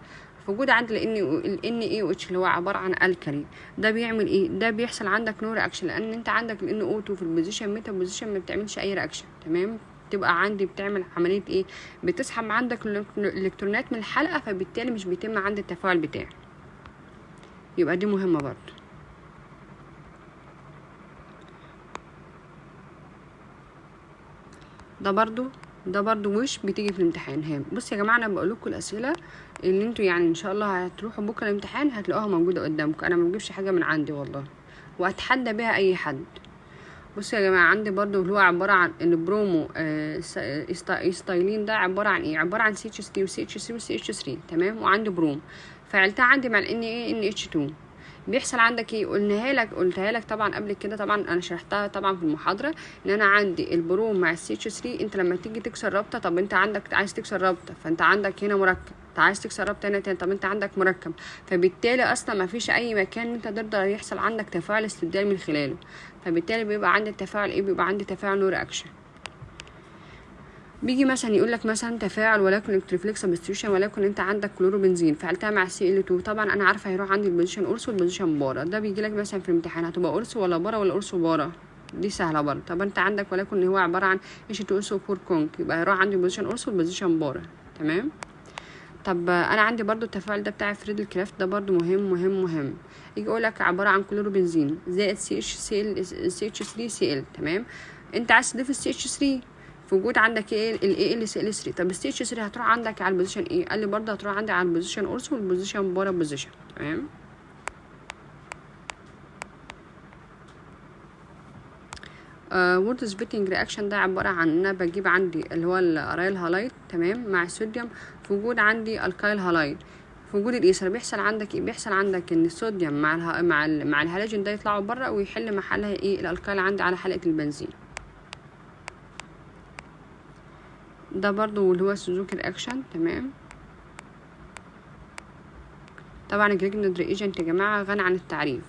في وجود عند ال NaOH اللي هو عبارة عن alkali، ده بيعمل ايه؟ ده بيحصل عندك no reaction، لان انت عندك ال NO2 في ال position meta position ما بتعملش اي reaction، تمام. تبقى عندي بتعمل عملية ايه؟ بتسحب عندك الالكترونات من الحلقة، فبالتالي مش بيتم عندي التفاعل بتاعي. يبقى دي مهمة برضو. ده برضو وش بتيجي في الامتحان هام. بصوا يا جماعة انا بقول لكم الاسئلة اللي انتوا يعني ان شاء الله هتروحوا بكره الامتحان هتلاقوها موجودة قدامكم، انا ما بجيبش حاجة من عندي والله، واتحدى بيها اي حد. بصوا يا جماعة عندي برضو اللي هو عبارة عن ال bromo acetylene، ده عبارة عن ايه؟ عبارة عن سي اتش 3 وسي اتش 3 وسي اتش 3، تمام، وعندي بروم، فعلتها عندي مع ال NaNH2. بيحصل عندك ايه؟ قلناها لك، قلتها لك طبعا قبل كده، طبعا انا شرحتها طبعا في المحاضرة، ان انا عندي البروم مع ال CH3. انت لما تيجي تكسر رابطه، طب انت عندك عايز تكسر رابطه، فانت عندك هنا مركب، انت عايز تكسر رابطه هنا تاني، طب انت عندك مركب، فبالتالي اصلا ما فيش اي مكان انت تقدر يحصل عندك تفاعل استبدال من خلاله. فبالتالي بيبقى عندي التفاعل ايه؟ بيبقى عندي تفاعل no reaction. بيجي مثلا يقول لك مثلا تفاعل ولكن electrophilic substitution، ولكن انت عندك كلوروبنزين فعلتها مع Cl2، طبعا انا عارفه هيروح عندي ال position ortho وال position para. ده بيجي لك مثلا في الامتحان، هتبقى ortho ولا para ولا ortho para؟ دي سهلة برضه. طب انت عندك ولكن هو عبارة عن H2SO4 conc، يبقى هيروح عندي ال position ortho وال position para. تمام. طب انا عندي برضو التفاعل ده بتاع Friedel Craft، ده برضو مهم مهم مهم. يجي يقول لك عبارة عن كلوروبنزين زائد سي اتش سي ال سي اتش 3 سي ال. تمام. انت عايز تضيف ال CH3 في وجود عندك ايه؟ ال AlCl3. طب ال CH3 هتروح عندك على ال position ايه؟ قال لي برضه هتروح عندي على ال position ortho وال position para position. تمام. Wurtz Fittig reaction ده عبارة عن ان انا بجيب عندي اللي هو ال aryl halide، تمام، مع الصوديوم في وجود عندي alkyl halide في وجود الايثر. بيحصل عندك ايه؟ بيحصل عندك ان الصوديوم مع الهالوجين ده يطلعوا بره ويحل محلها ايه؟ ال alkyl عندي على حلقة البنزين. ده برضو اللي هو Suzuki reaction. تمام. طبعا ال Grignard reagent يا جماعة غني عن التعريف،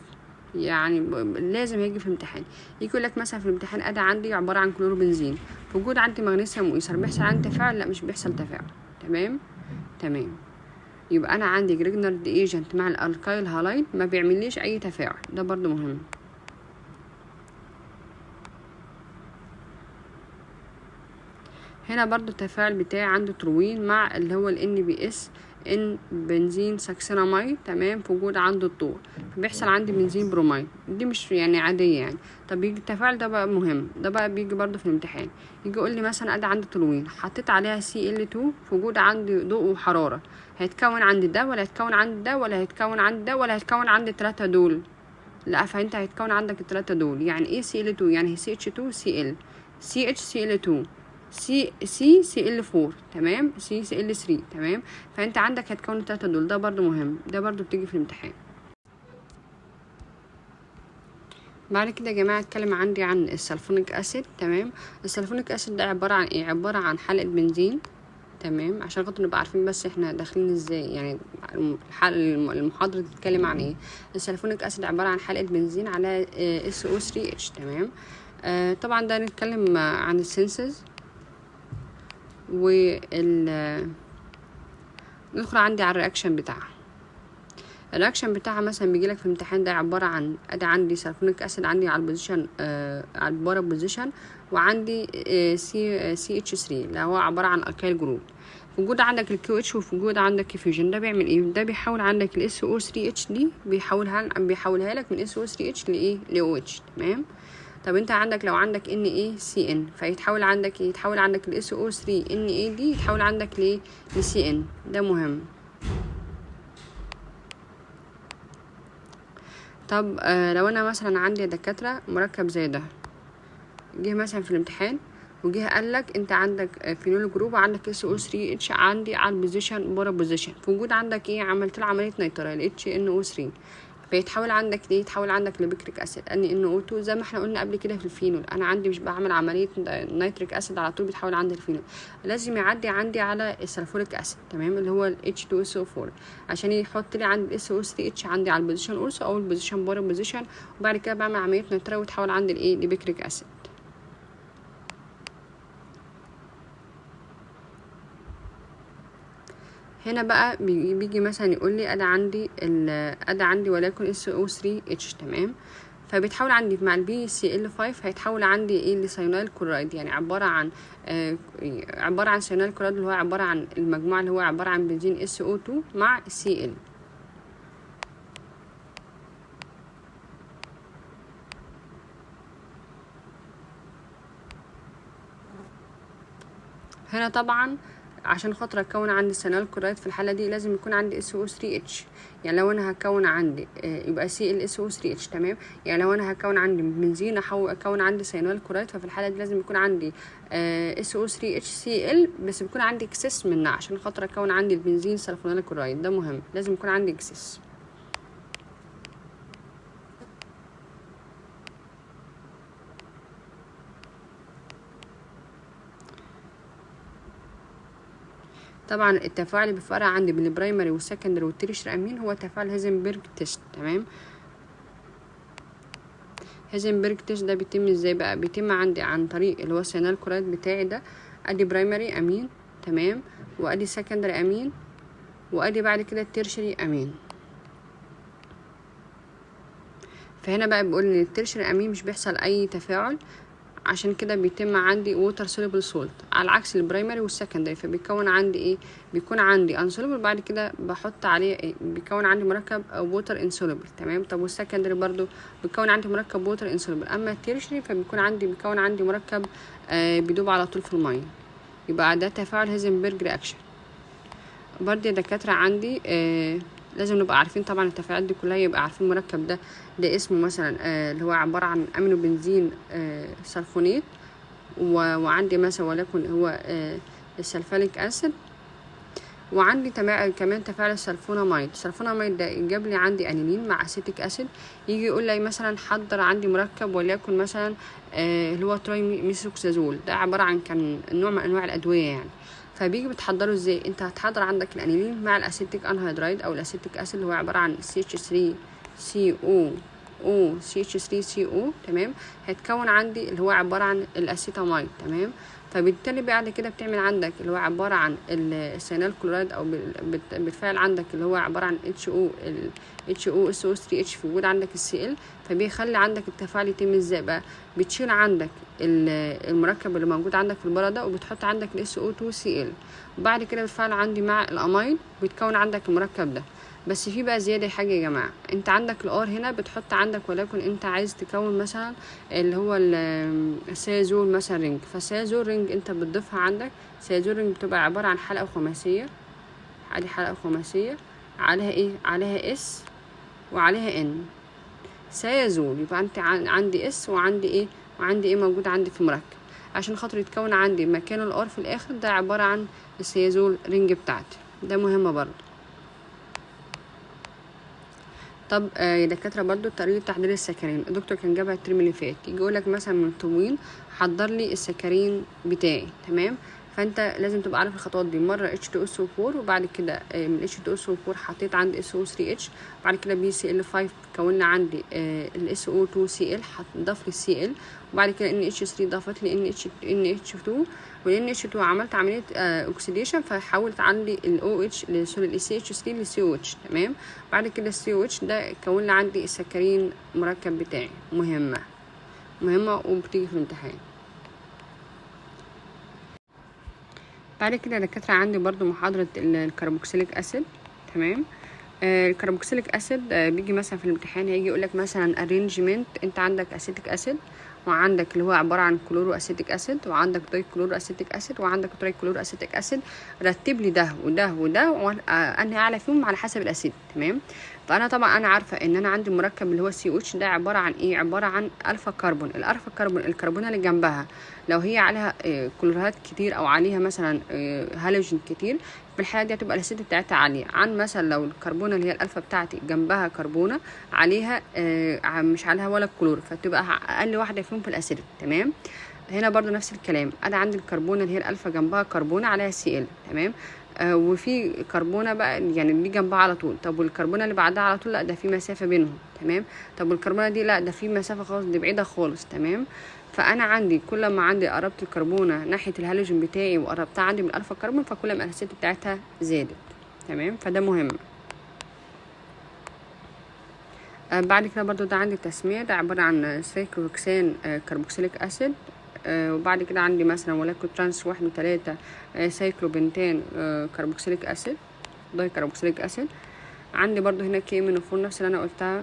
يعني لازم هيجي في الامتحان. يجي يقول لك مثلا في الامتحان ادي عندي عبارة عن كلوروبنزين في وجود عندي مغنيسيوم وايثر، بيحصل عندي تفاعل؟ لا مش بيحصل تفاعل. تمام تمام. يبقى انا عندي Grignard reagent مع ال alkyl halide ما بيعمليش اي تفاعل، ده برضو مهم. هنا برضو التفاعل بتاعي عنده تروين مع اللي هو ال NBS N benzene succinimide، تمام، في وجود عنده الضوء، فبيحصل عندي benzene bromide. دي مش يعني عادية يعني. طب يجي التفاعل ده بقى مهم، ده بقى بيجي برضو في الامتحان. يجي يقول لي مثلا ادي عندي تولوين حطيت عليها Cl2 في وجود عندي ضوء وحرارة، هيتكون عندي ده ولا هيتكون عندي ده ولا هيتكون عندي ده ولا هيتكون عندي التلاتة دول؟ لا، فانت هيتكون عندك التلاتة دول. يعني ايه Cl2؟ يعني سي اتش 2 سي ال سي اتش سي ال 2 سي سي سي ال 4، تمام، CCl3. تمام. فانت عندك هتكون التلاتة دول، ده برضو مهم، ده برضو بتيجي في الامتحان. بعد كده يا جماعة اتكلم عندي عن ال sulfonic acid. تمام. ال sulfonic acid ده عبارة عن ايه؟ عبارة عن حلقة بنزين. تمام، عشان خاطر نبقى عارفين بس احنا داخلين ازاي، يعني المحاضرة بتتكلم عن ايه. ال sulfonic acid عبارة عن حلقة بنزين على SO3H. تمام. طبعا ده نتكلم عن ال synthesis وال ندخل عندي على ال reaction بتاعها. ال reaction بتاعها مثلا بيجيلك في الامتحان، ده عبارة عن ادي عندي sulfonic acid عندي على ال position على ال para position، وعندي CH3 اللي هو عبارة عن alkyl group. في وجود عندك ال KOH وفي وجود عندك fusion. ده بيعمل ايه؟ ده بيحول عندك ال SO3H دي بيحولها لك من SO3H لايه؟ ل OH. تمام. طب انت عندك لو عندك NaCN فيتحول عندك ايه؟ يتحول عندك ال SO3 Na دي يتحول عندك ل CN. ده مهم. طب لو انا مثلا عندي دكاترة مركب زي ده، جه مثلا في الامتحان وجه قال لك انت عندك phenol group وعندك SO3H عندي على ال position para position، في وجود عندك ايه؟ عملت له عملية nitrile HNO3، فيتحول عندك ليه؟ يتحول عندك ل picric acid NNO2. زي ما احنا قلنا قبل كده في الفينول، انا عندي مش بعمل عملية nitric acid على طول بيتحول عندي الفينول، لازم يعدي عندي على ال sulfuric acid، تمام، اللي هو ال H2SO4، عشان يحط لي عند ال SO3H عندي على ال position ortho او ال position para position، وبعد كده بعمل عملية nitrile وتحول عندي لايه؟ ل picric acid. هنا بقى بيجي مثلا يقول لي ادي عندي وليكن SO3H. تمام. فبيتحول عندي مع ال PCl5 هيتحول عندي ايه؟ ل thionyl chloride، يعني عبارة عن thionyl chloride اللي هو عبارة عن المجموعة اللي هو عبارة عن بنزين SO2 مع Cl. هنا طبعا عشان خاطر اكون عندي thionyl chloride في الحالة دي لازم يكون عندي SO3H، يعني لو انا هكون عندي يبقى ClSO3H. تمام. يعني لو انا هكون عندي بنزين اكون عندي thionyl chloride، ففي الحالة دي لازم يكون عندي SO3HCl، بس بيكون عندي excess منها عشان خاطر اكون عندي ال benzene sulfonyl chloride. ده مهم، لازم يكون عندي excess. طبعا التفاعل اللي بيفرق عندي بين ال primary وال secondary وال tertiary amine هو تفاعل Hinsberg test. تمام. Hinsberg test ده بيتم ازاي بقى؟ بيتم عندي عن طريق اللي هو ال thionyl chloride بتاعي ده، ادي primary amine، تمام، وادي secondary amine، وادي بعد كده ال tertiary amine. فهنا بقى بيقول ان ال tertiary amine مش بيحصل اي تفاعل، عشان كده بيتم عندي water soluble salt، على عكس ال primary وال secondary. فبيكون عندي ايه؟ بيكون عندي insoluble، بعد كده بحط عليه إيه؟ بيكون عندي مركب water insoluble. تمام. طب وال secondary برضو بيكون عندي مركب water insoluble. اما ال tertiary فبيكون عندي بيكون عندي مركب بيدوب على طول في المية. يبقى ده تفاعل Hinsberg reaction. برضه يا دكاترة عندي لازم نبقى عارفين طبعا التفاعلات دي كلها، يبقى عارفين المركب ده اسمه مثلا اللي هو عبارة عن amino benzene sulfonate، وعندي مثلا وليكن هو ال sulfalic acid، وعندي كمان تفاعل ال sulfonamide. ال sulfonamide ده جاب لي عندي انيلين مع acetic acid. يجي يقول لي مثلا حضر عندي مركب وليكن مثلا اللي هو trimethoxazole، ده عبارة عن كان نوع من انواع الادوية يعني. فبيجي بتحضره ازاي؟ انت هتحضر عندك الانيلين مع ال acetic anhydride او ال acetic acid اللي هو عبارة عن CH3 CO O CH3 CO. تمام. هيتكون عندي اللي هو عبارة عن ال acetamide. تمام. فبالتالي بعد كده بتعمل عندك اللي هو عبارة عن ال thionyl chloride، او بتفاعل عندك اللي هو عبارة عن اتش او اتش او اس او 3 اتش في وجود عندك ال Cl. فبيخلي عندك التفاعل يتم ازاي بقى؟ بتشيل عندك المركب اللي موجود عندك في البرة ده، وبتحط عندك ال SO 2 Cl، وبعد كده بتفاعل عندي مع ال amine، بيتكون عندك المركب ده. بس في بقى زيادة حاجة يا جماعة، انت عندك ال R هنا بتحط عندك وليكن انت عايز تكون مثلا اللي هو ال thiazole مثلا ring. فال thiazole ring انت بتضيفها عندك، thiazole ring بتبقى عبارة عن حلقة خماسيه، ادي حلقة خماسيه عليها ايه؟ عليها S وعليها N، thiazole. يبقى انت عندي S وعندي ايه؟ وعندي ايه موجود عندي في المركب عشان خاطر يتكون عندي مكان ال R في الاخر، ده عبارة عن ال thiazole ring بتاعتي. ده مهم برضو. طب يا دكاترة برضو طريقه تحضير السكرين، الدكتور كان جابها الترم اللي فات. يجي يقولك مثلا من التموين حضر لي السكرين بتاعي. تمام. فانت لازم تبقى عارف الخطوات دي. مرة H2SO4، وبعد كده من H2SO4 حطيت عند SO3H، بعد كده PCl5 كون عندي ال SO2Cl، ضاف لي Cl، وبعد كده NH3 ضافت لي NH2، وال NH2 عملت عملية oxidation، فحولت عندي ال OH sorry ال CH3 ل COH. تمام. بعد كده ال COH ده كون لي عندي السكرين مركب بتاعي. مهمة مهمة وبتيجي في الامتحان. بعد كده يا دكاترة عندي برضو محاضرة ال carboxylic acid. تمام. ال carboxylic acid بيجي مثلا في الامتحان، هيجي يقولك مثلا arrangement، انت عندك acetic acid، وعندك اللي هو عبارة عن chloroacetic acid، وعندك dichloroacetic acid، وعندك trichloroacetic acid. رتب لي ده وده وده، انهي اعلى فيهم على حسب ال acid. تمام. فانا طبعا انا عارفه ان انا عندي مركب اللي هو COOH ده عبارة عن ايه؟ عبارة عن alpha carbon. ال alpha carbon الكربونه اللي جنبها لو هي عليها كلورات كتير او عليها مثلا هالوجين كتير، في الحالة دي هتبقى ال acid بتاعتها عالية، عن مثلا لو الكربونه اللي هي الالفا بتاعتي جنبها كربونه عليها مش عليها ولا كلور، فتبقى اقل واحدة فيهم في ال acid. تمام. هنا برضو نفس الكلام، انا عندي الكربونه اللي هي الالفا جنبها كربونه عليها Cl. تمام. وفي كربونه بقى يعني دي جنبها على طول. طب والكربونه اللي بعدها على طول لا ده في مسافة بينهم. تمام. طب والكربونه دي لا ده في مسافة خالص، دي بعيدة خالص. تمام. فانا عندي كل ما عندي قربت الكربونه ناحية الهالوجين بتاعي وقربتها عندي من ال alpha carbon، فكل ما ال acid بتاعتها زادت. تمام. فده مهم. بعد كده برضو ده عندي تسمية، ده عبارة عن cyclohexane carboxylic acid. وبعد كده عندي مثلا وليكن trans 1 و3 cyclopentane carboxylic acid، dicarboxylic acid. عندي برضو هنا KMnO4 نفس اللي انا قلتها.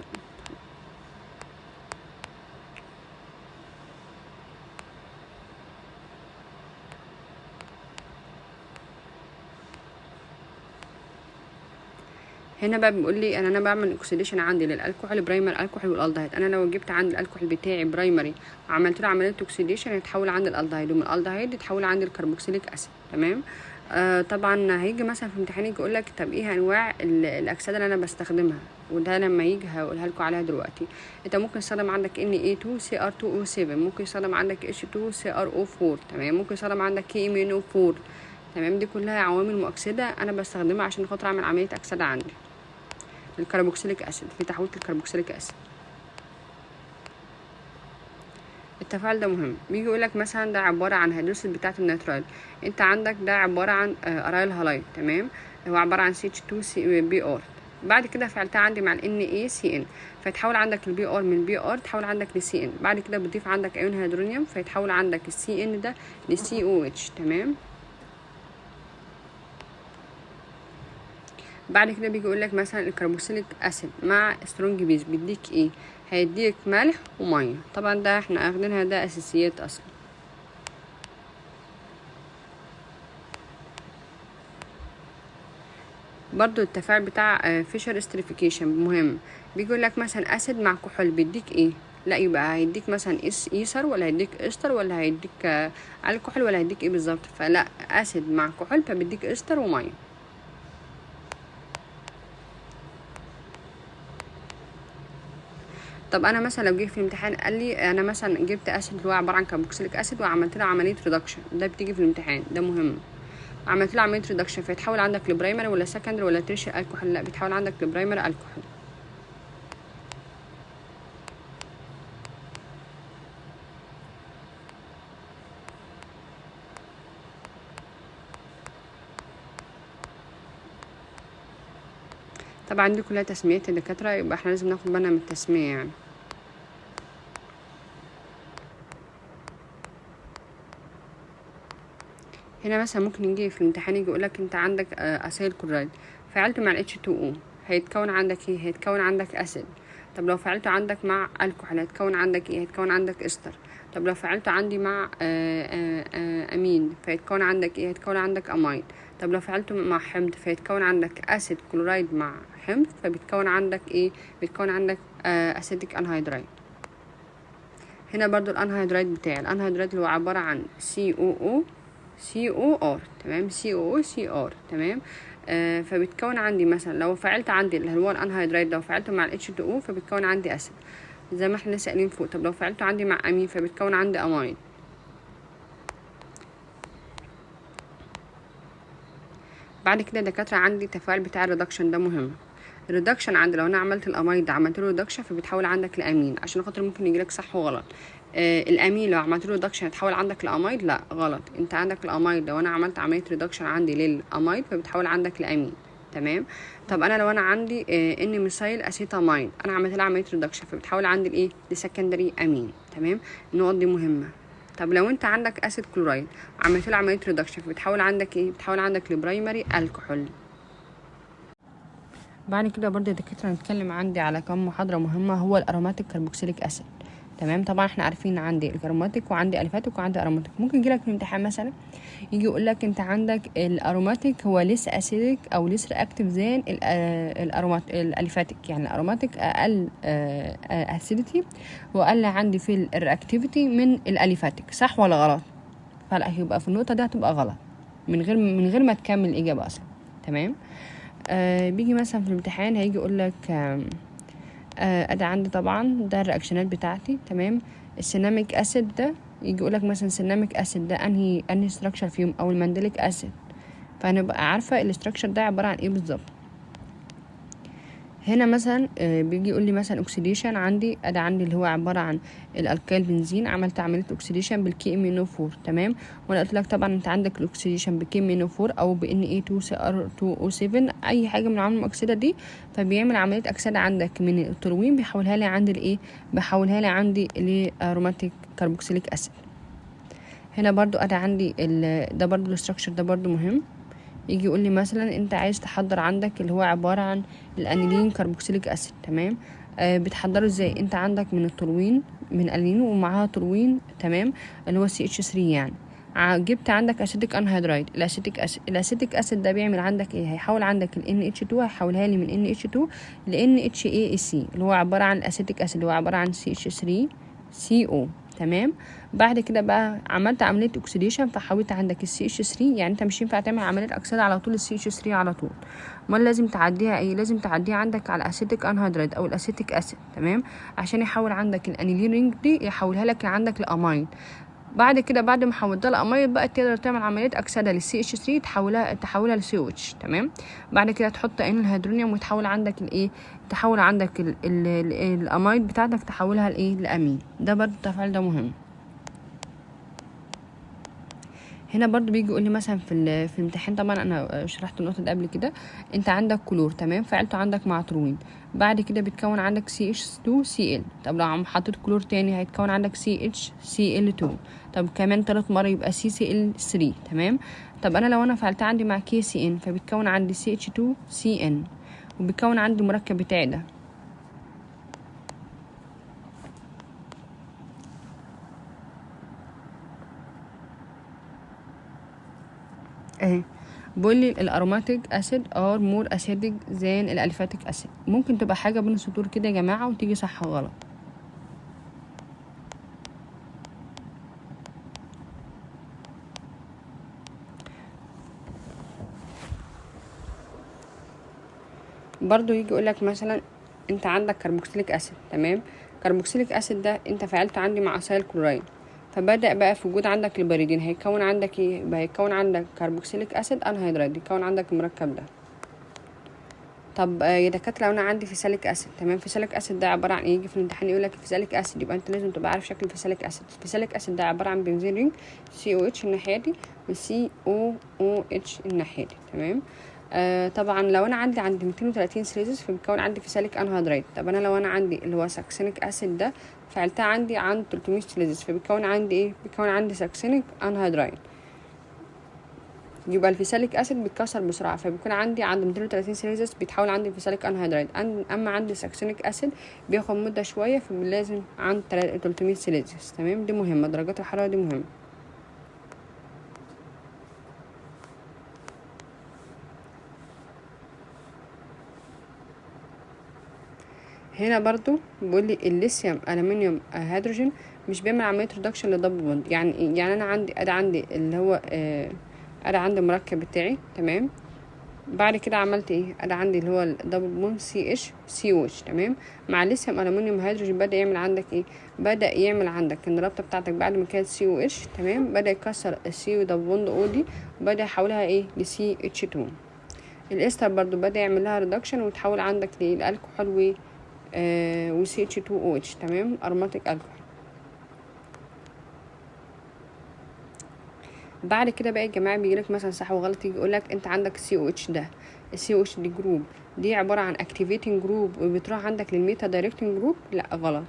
هنا بقى بيقول لي ان انا بعمل oxidation عندي لل alcohol primary alcohol وال aldehyde. انا لو جبت عند الالكحول بتاعي primary وعملت له عملية oxidation هيتحول عند الالدهيد، ومن الالدهيد يتحول عند ال carboxylic acid. تمام. طبعا هيجي مثلا في امتحان يجي يقول لك طب ايه انواع الاكسدة اللي انا بستخدمها، وده لما يجي هقولها لكم عليها دلوقتي. انت ممكن تستخدم عندك Na2Cr2O7، ممكن تستخدم عندك H2CrO4. تمام. ممكن تستخدم عندك KMnO4. تمام. دي كلها عوامل مؤكسده انا بستخدمها عشان خاطر اعمل عملية اكسده عندي ال carboxylic acid في تحويل ال carboxylic acid. التفاعل ده مهم. بيجي يقولك مثلا ده عبارة عن hydrolysis بتاعه ال nitrile، انت عندك ده عبارة عن aryl halide، تمام، هو عبارة عن CH2Br. بعد كده فعلتها عندي مع ال NaCN، فيتحول عندك ال Br من Br تحول عندك ل CN. بعد كده بتضيف عندك ايون hydronium فيتحول عندك ال CN ده ل COOH، تمام. بعد كده بيجي يقول لك مثلا ال carboxylic acid مع strong base بيديك ايه؟ هيديك ملح ومية. طبعا ده احنا اخدينها، ده اساسيات اصلا. برضو التفاعل بتاع Fischer esterification مهم. بيجي لك مثلا acid مع كحول بيديك ايه؟ لا يبقى هيديك مثلا ايثر ولا هيديك استر ولا هيديك الكحول ولا هيديك ايه بالظبط؟ فلا، acid مع كحول فبيديك استر ومية. طب انا مثلا لو جه في الامتحان قال لي انا مثلا جبت acid اللي هو عبارة عن carboxylic acid وعملت له عملية reduction، ده بتيجي في الامتحان، ده مهم. عملت له عملية reduction فيتحول عندك ل primary ولا secondary ولا tertiary alcohol؟ لا، بيتحول عندك ل primary alcohol. طبعا دي كلها تسميات الدكاتره، يبقى احنا لازم ناخد بالنا من التسمية يعني. هنا مثلا ممكن يجي في الامتحان يجي يقولك انت عندك acyl chloride فعلته مع ال H2O هيتكون عندك ايه؟ هيتكون عندك acid. طب لو فعلته عندك مع الكحول هيتكون عندك ايه؟ هيتكون عندك استر. طب لو فعلته عندي مع امين فيتكون عندك ايه؟ هيتكون عندك amide. طب لو فعلته مع حمض فيتكون عندك acid chloride مع حمض فبيتكون عندك ايه؟ بيتكون عندك acetic anhydride. هنا برضو ال anhydride بتاعي، ال anhydride اللي هو عبارة عن COO COR، تمام، COO CR، تمام. فبتكون عندي مثلا لو فعلت عندي اللي هو ال anhydride لو فعلته مع ال H2O فبتكون عندي acid زي ما احنا لسه قايلين فوق. طب لو فعلته عندي مع امين فبتكون عندي amide. بعد كده دكاترة عندي التفاعل بتاع ال reduction ده مهم. ال reduction عندي لو انا عملت ال amide عملت له reduction فبتحول عندك لامين، عشان خاطر ممكن يجيلك صح وغلط. الامين لو عملت له reduction هتحول عندك ل amide؟ لا غلط. انت عندك ال amide لو انا عملت عملية reduction عندي لل amide فبتحول عندك لامين، تمام. طب انا لو انا عندي N methyl acetamide انا عملت لها عملية reduction فبتحول عندي لايه؟ ل secondary amine، تمام. النقط دي مهمة. طب لو انت عندك acid chloride عملت له عملية reduction فبتحول عندك ايه؟ بتحول عندك ل primary alcohol. بعد كده برضه يا دكاترة هنتكلم عندي على كم محاضرة مهمة، هو ال aromatic carboxylic acid، تمام. طبعا احنا عارفين عندي ال aromatic وعندي aliphatic وعندي aromatic. ممكن يجيلك في الامتحان مثلا يجي يقول لك انت عندك ال aromatic هو less acidic او less reactive than ال ال aliphatic، يعني ال aromatic اقل acidity واقل عندي في ال reactivity من ال aliphatic، صح ولا غلط؟ فلا، يبقى في النقطة دي هتبقى غلط من غير ما تكمل الاجابة اصلا، تمام. بيجي مثلا في الامتحان هيجي يقول لك ادي عندي طبعا ده ال reactionات بتاعتي، تمام. ال cinnamic acid ده يجي يقول لك مثلا cinnamic acid ده انهي structure فيهم، او ال mandelic acid، فانا بقى عارفه ال structure ده عبارة عن ايه بالظبط. هنا مثلا بيجي يقول لي مثلا oxidation عندي، ادي عندي اللي هو عبارة عن ال alkyl benzene، عملت عملية oxidation بال KMnO4، تمام. وانا قلت لك طبعا انت عندك ال oxidation ب KMnO4 او ب Na2Cr2O7، اي حاجة من العوامل المؤكسده دي، فبيعمل عملية اكسده عندك من التولوين بيحولها لي عند الايه؟ بيحولها لي عندي ل aromatic carboxylic acid. هنا برضو ادي عندي ده برضو ال structure ده برضو مهم. يجي يقول لي مثلا انت عايز تحضر عندك اللي هو عبارة عن ال aniline carboxylic acid، تمام. بتحضره ازاي؟ انت عندك من التولوين، من انيلين ومعاها تولوين، تمام، اللي هو CH3 يعني. جبت عندك acetic anhydride، ال acetic acid، ال acetic acid ده بيعمل عندك ايه؟ هيحول عندك ال NH2، هيحولها لي من NH2 ل NHAC اللي هو عبارة عن ال acetic acid اللي هو عبارة عن CH3CO، تمام. بعد كده بقى عملت عملية oxidation فحولت عندك ال CH3، يعني انت مش ينفع تعمل عملية اكسده على طول ال CH3 على طول، امال لازم تعديها ايه؟ لازم تعديها عندك على ال acetic anhydride او ال acetic acid، تمام، عشان يحول عندك ال aniline ring دي يحولها لك عندك ل amine. بعد كده بعد ما حولتها ل amide بقى تقدر تعمل عملية اكسده لل CH3 تحولها ل COOH، تمام. بعد كده تحط ايون ال hydronium وتحول عندك الايه، تحول عندك ال amide بتاعتك تحولها لايه، لامين. ده برضو التفاعل ده مهم. هنا برضو بيجي يقول لي مثلا في الامتحان، طبعا انا شرحت النقطة دي قبل كده. انت عندك كلور، تمام، فعلته عندك مع تولوين، بعد كده بتكون عندك CH2Cl. طب لو عم حطيت كلور تاني هيتكون عندك CHCl2. طب كمان تالت مرة يبقى CCl3، تمام. طب انا لو انا فعلتها عندي مع KCN فبتكون عندي CH2CN، وبيكون عندي المركب بتاعي ده. اهي بيقول لي ال aromatic acid are more acidic than ال aliphatic acid. ممكن تبقى حاجة بين السطور كده يا جماعة وتيجي صح وغلط. برضو يجي يقولك مثلا انت عندك carboxylic acid، تمام. carboxylic acid ده انت فعلته عندي مع acyl chloride، فبدأ بقى في وجود عندك ال pyridine هيكون عندك ايه؟ هيكون عندك carboxylic acid anhydride، يكون عندك المركب ده. طب يا دكاترة لو انا عندي phthalic acid، تمام، phthalic acid ده عبارة عن ايه؟ يجي في الامتحان يقول لك phthalic acid، يبقى انت لازم تبقى عارف شكل phthalic acid. phthalic acid ده عبارة عن benzene ring COH الناحية دي و COOH الناحية دي، تمام. طبعا لو انا عندي عند 230 سيليزيوس فبيكون عندي phthalic anhydride. طب انا لو انا عندي اللي هو succinic acid ده فعلتها عندي عند 300 سيليزيوس فبيكون عندي ايه؟ بيكون عندي succinic anhydride. يبقى ال phthalic acid بيتكسر بسرعة، فبيكون عندي عند 230 سيليزيوس بيتحول عندي phthalic anhydride. اما عندي succinic acid بياخد مده شوية، فلازم عند 300 سيليزيوس، تمام. دي مهمة، درجات الحرارة دي مهمة. هنا برضو بيقول لي ال lithium aluminium hydrogen مش بيعمل عملية reduction لل double bond. يعني ايه؟ يعني انا عندي ادي عندي اللي هو ادي عندي المركب بتاعي، تمام. بعد كده عملت ايه؟ ادي عندي اللي هو ال double bond CH COH، تمام. مع ال lithium aluminium hydrogen بدا يعمل عندك ايه؟ بدا يعمل عندك ان الرابطة بتاعتك بعد ما كانت COH، تمام، بدا يكسر ال C double bond O دي وبدا يحولها ايه؟ ل CH2. الاستر برضو بدا يعمل لها reduction وتحول عندك للالكحول و CH2OH، تمام، aromatic alcohol. بعد كده بقى يا جماعة بيجيلك مثلا صح وغلط، يجي يقولك انت عندك COH ده، ال COH دي group دي عبارة عن activating group وبتروح عندك لل meta directing group. لا غلط،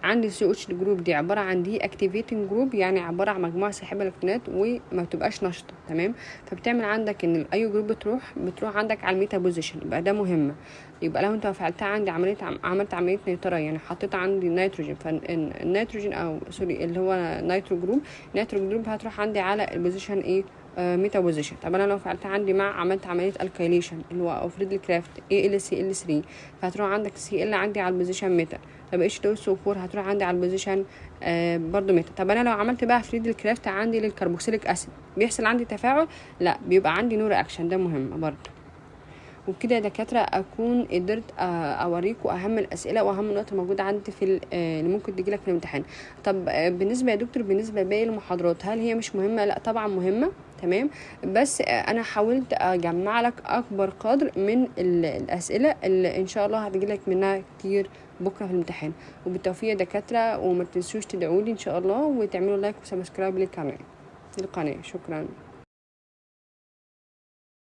عندي COH group دي عبارة عن deactivating group، يعني عبارة عن مجموعة ساحبه الكترونات وما بتبقاش نشطة، تمام. فبتعمل عندك ان اي group بتروح عندك على ال meta position، يبقى ده مهمة. يبقى لو انت فعلتها عندي عملية عملت عملية نيتره، يعني حطيت عندي نيتروجين، فالنيتروجين او sorry اللي هو nitro group، nitro group هتروح عندي على ال position ايه؟ meta position. طب انا لو فعلتها عندي مع عملت عملية alkylation اللي هو او Friedel Craft AlCl3، فهتروح عندك Cl عندي على ال position meta. طب H2SO4 هتروح عندي على ال position برضو meta. طب انا لو عملت بقى Friedel Craft عندي لل carboxylic acid بيحصل عندي تفاعل؟ لا، بيبقى عندي no reaction، ده مهم برضو. وبكده يا دكاترة اكون قدرت اوريكم اهم الاسئلة واهم النقط الموجودة عندي في اللي ممكن تجيلك في الامتحان. طب بالنسبة يا دكتور، بالنسبة لباقي المحاضرات هل هي مش مهمة؟ لا طبعا مهمة، تمام، بس انا حاولت اجمع لك اكبر قدر من الاسئلة اللي ان شاء الله هتجيلك منها كتير بكره في الامتحان. وبالتوفيق يا دكاترة، وما تنسوش تدعولي ان شاء الله، وتعملوا like و subscribe للقناة. شكرا.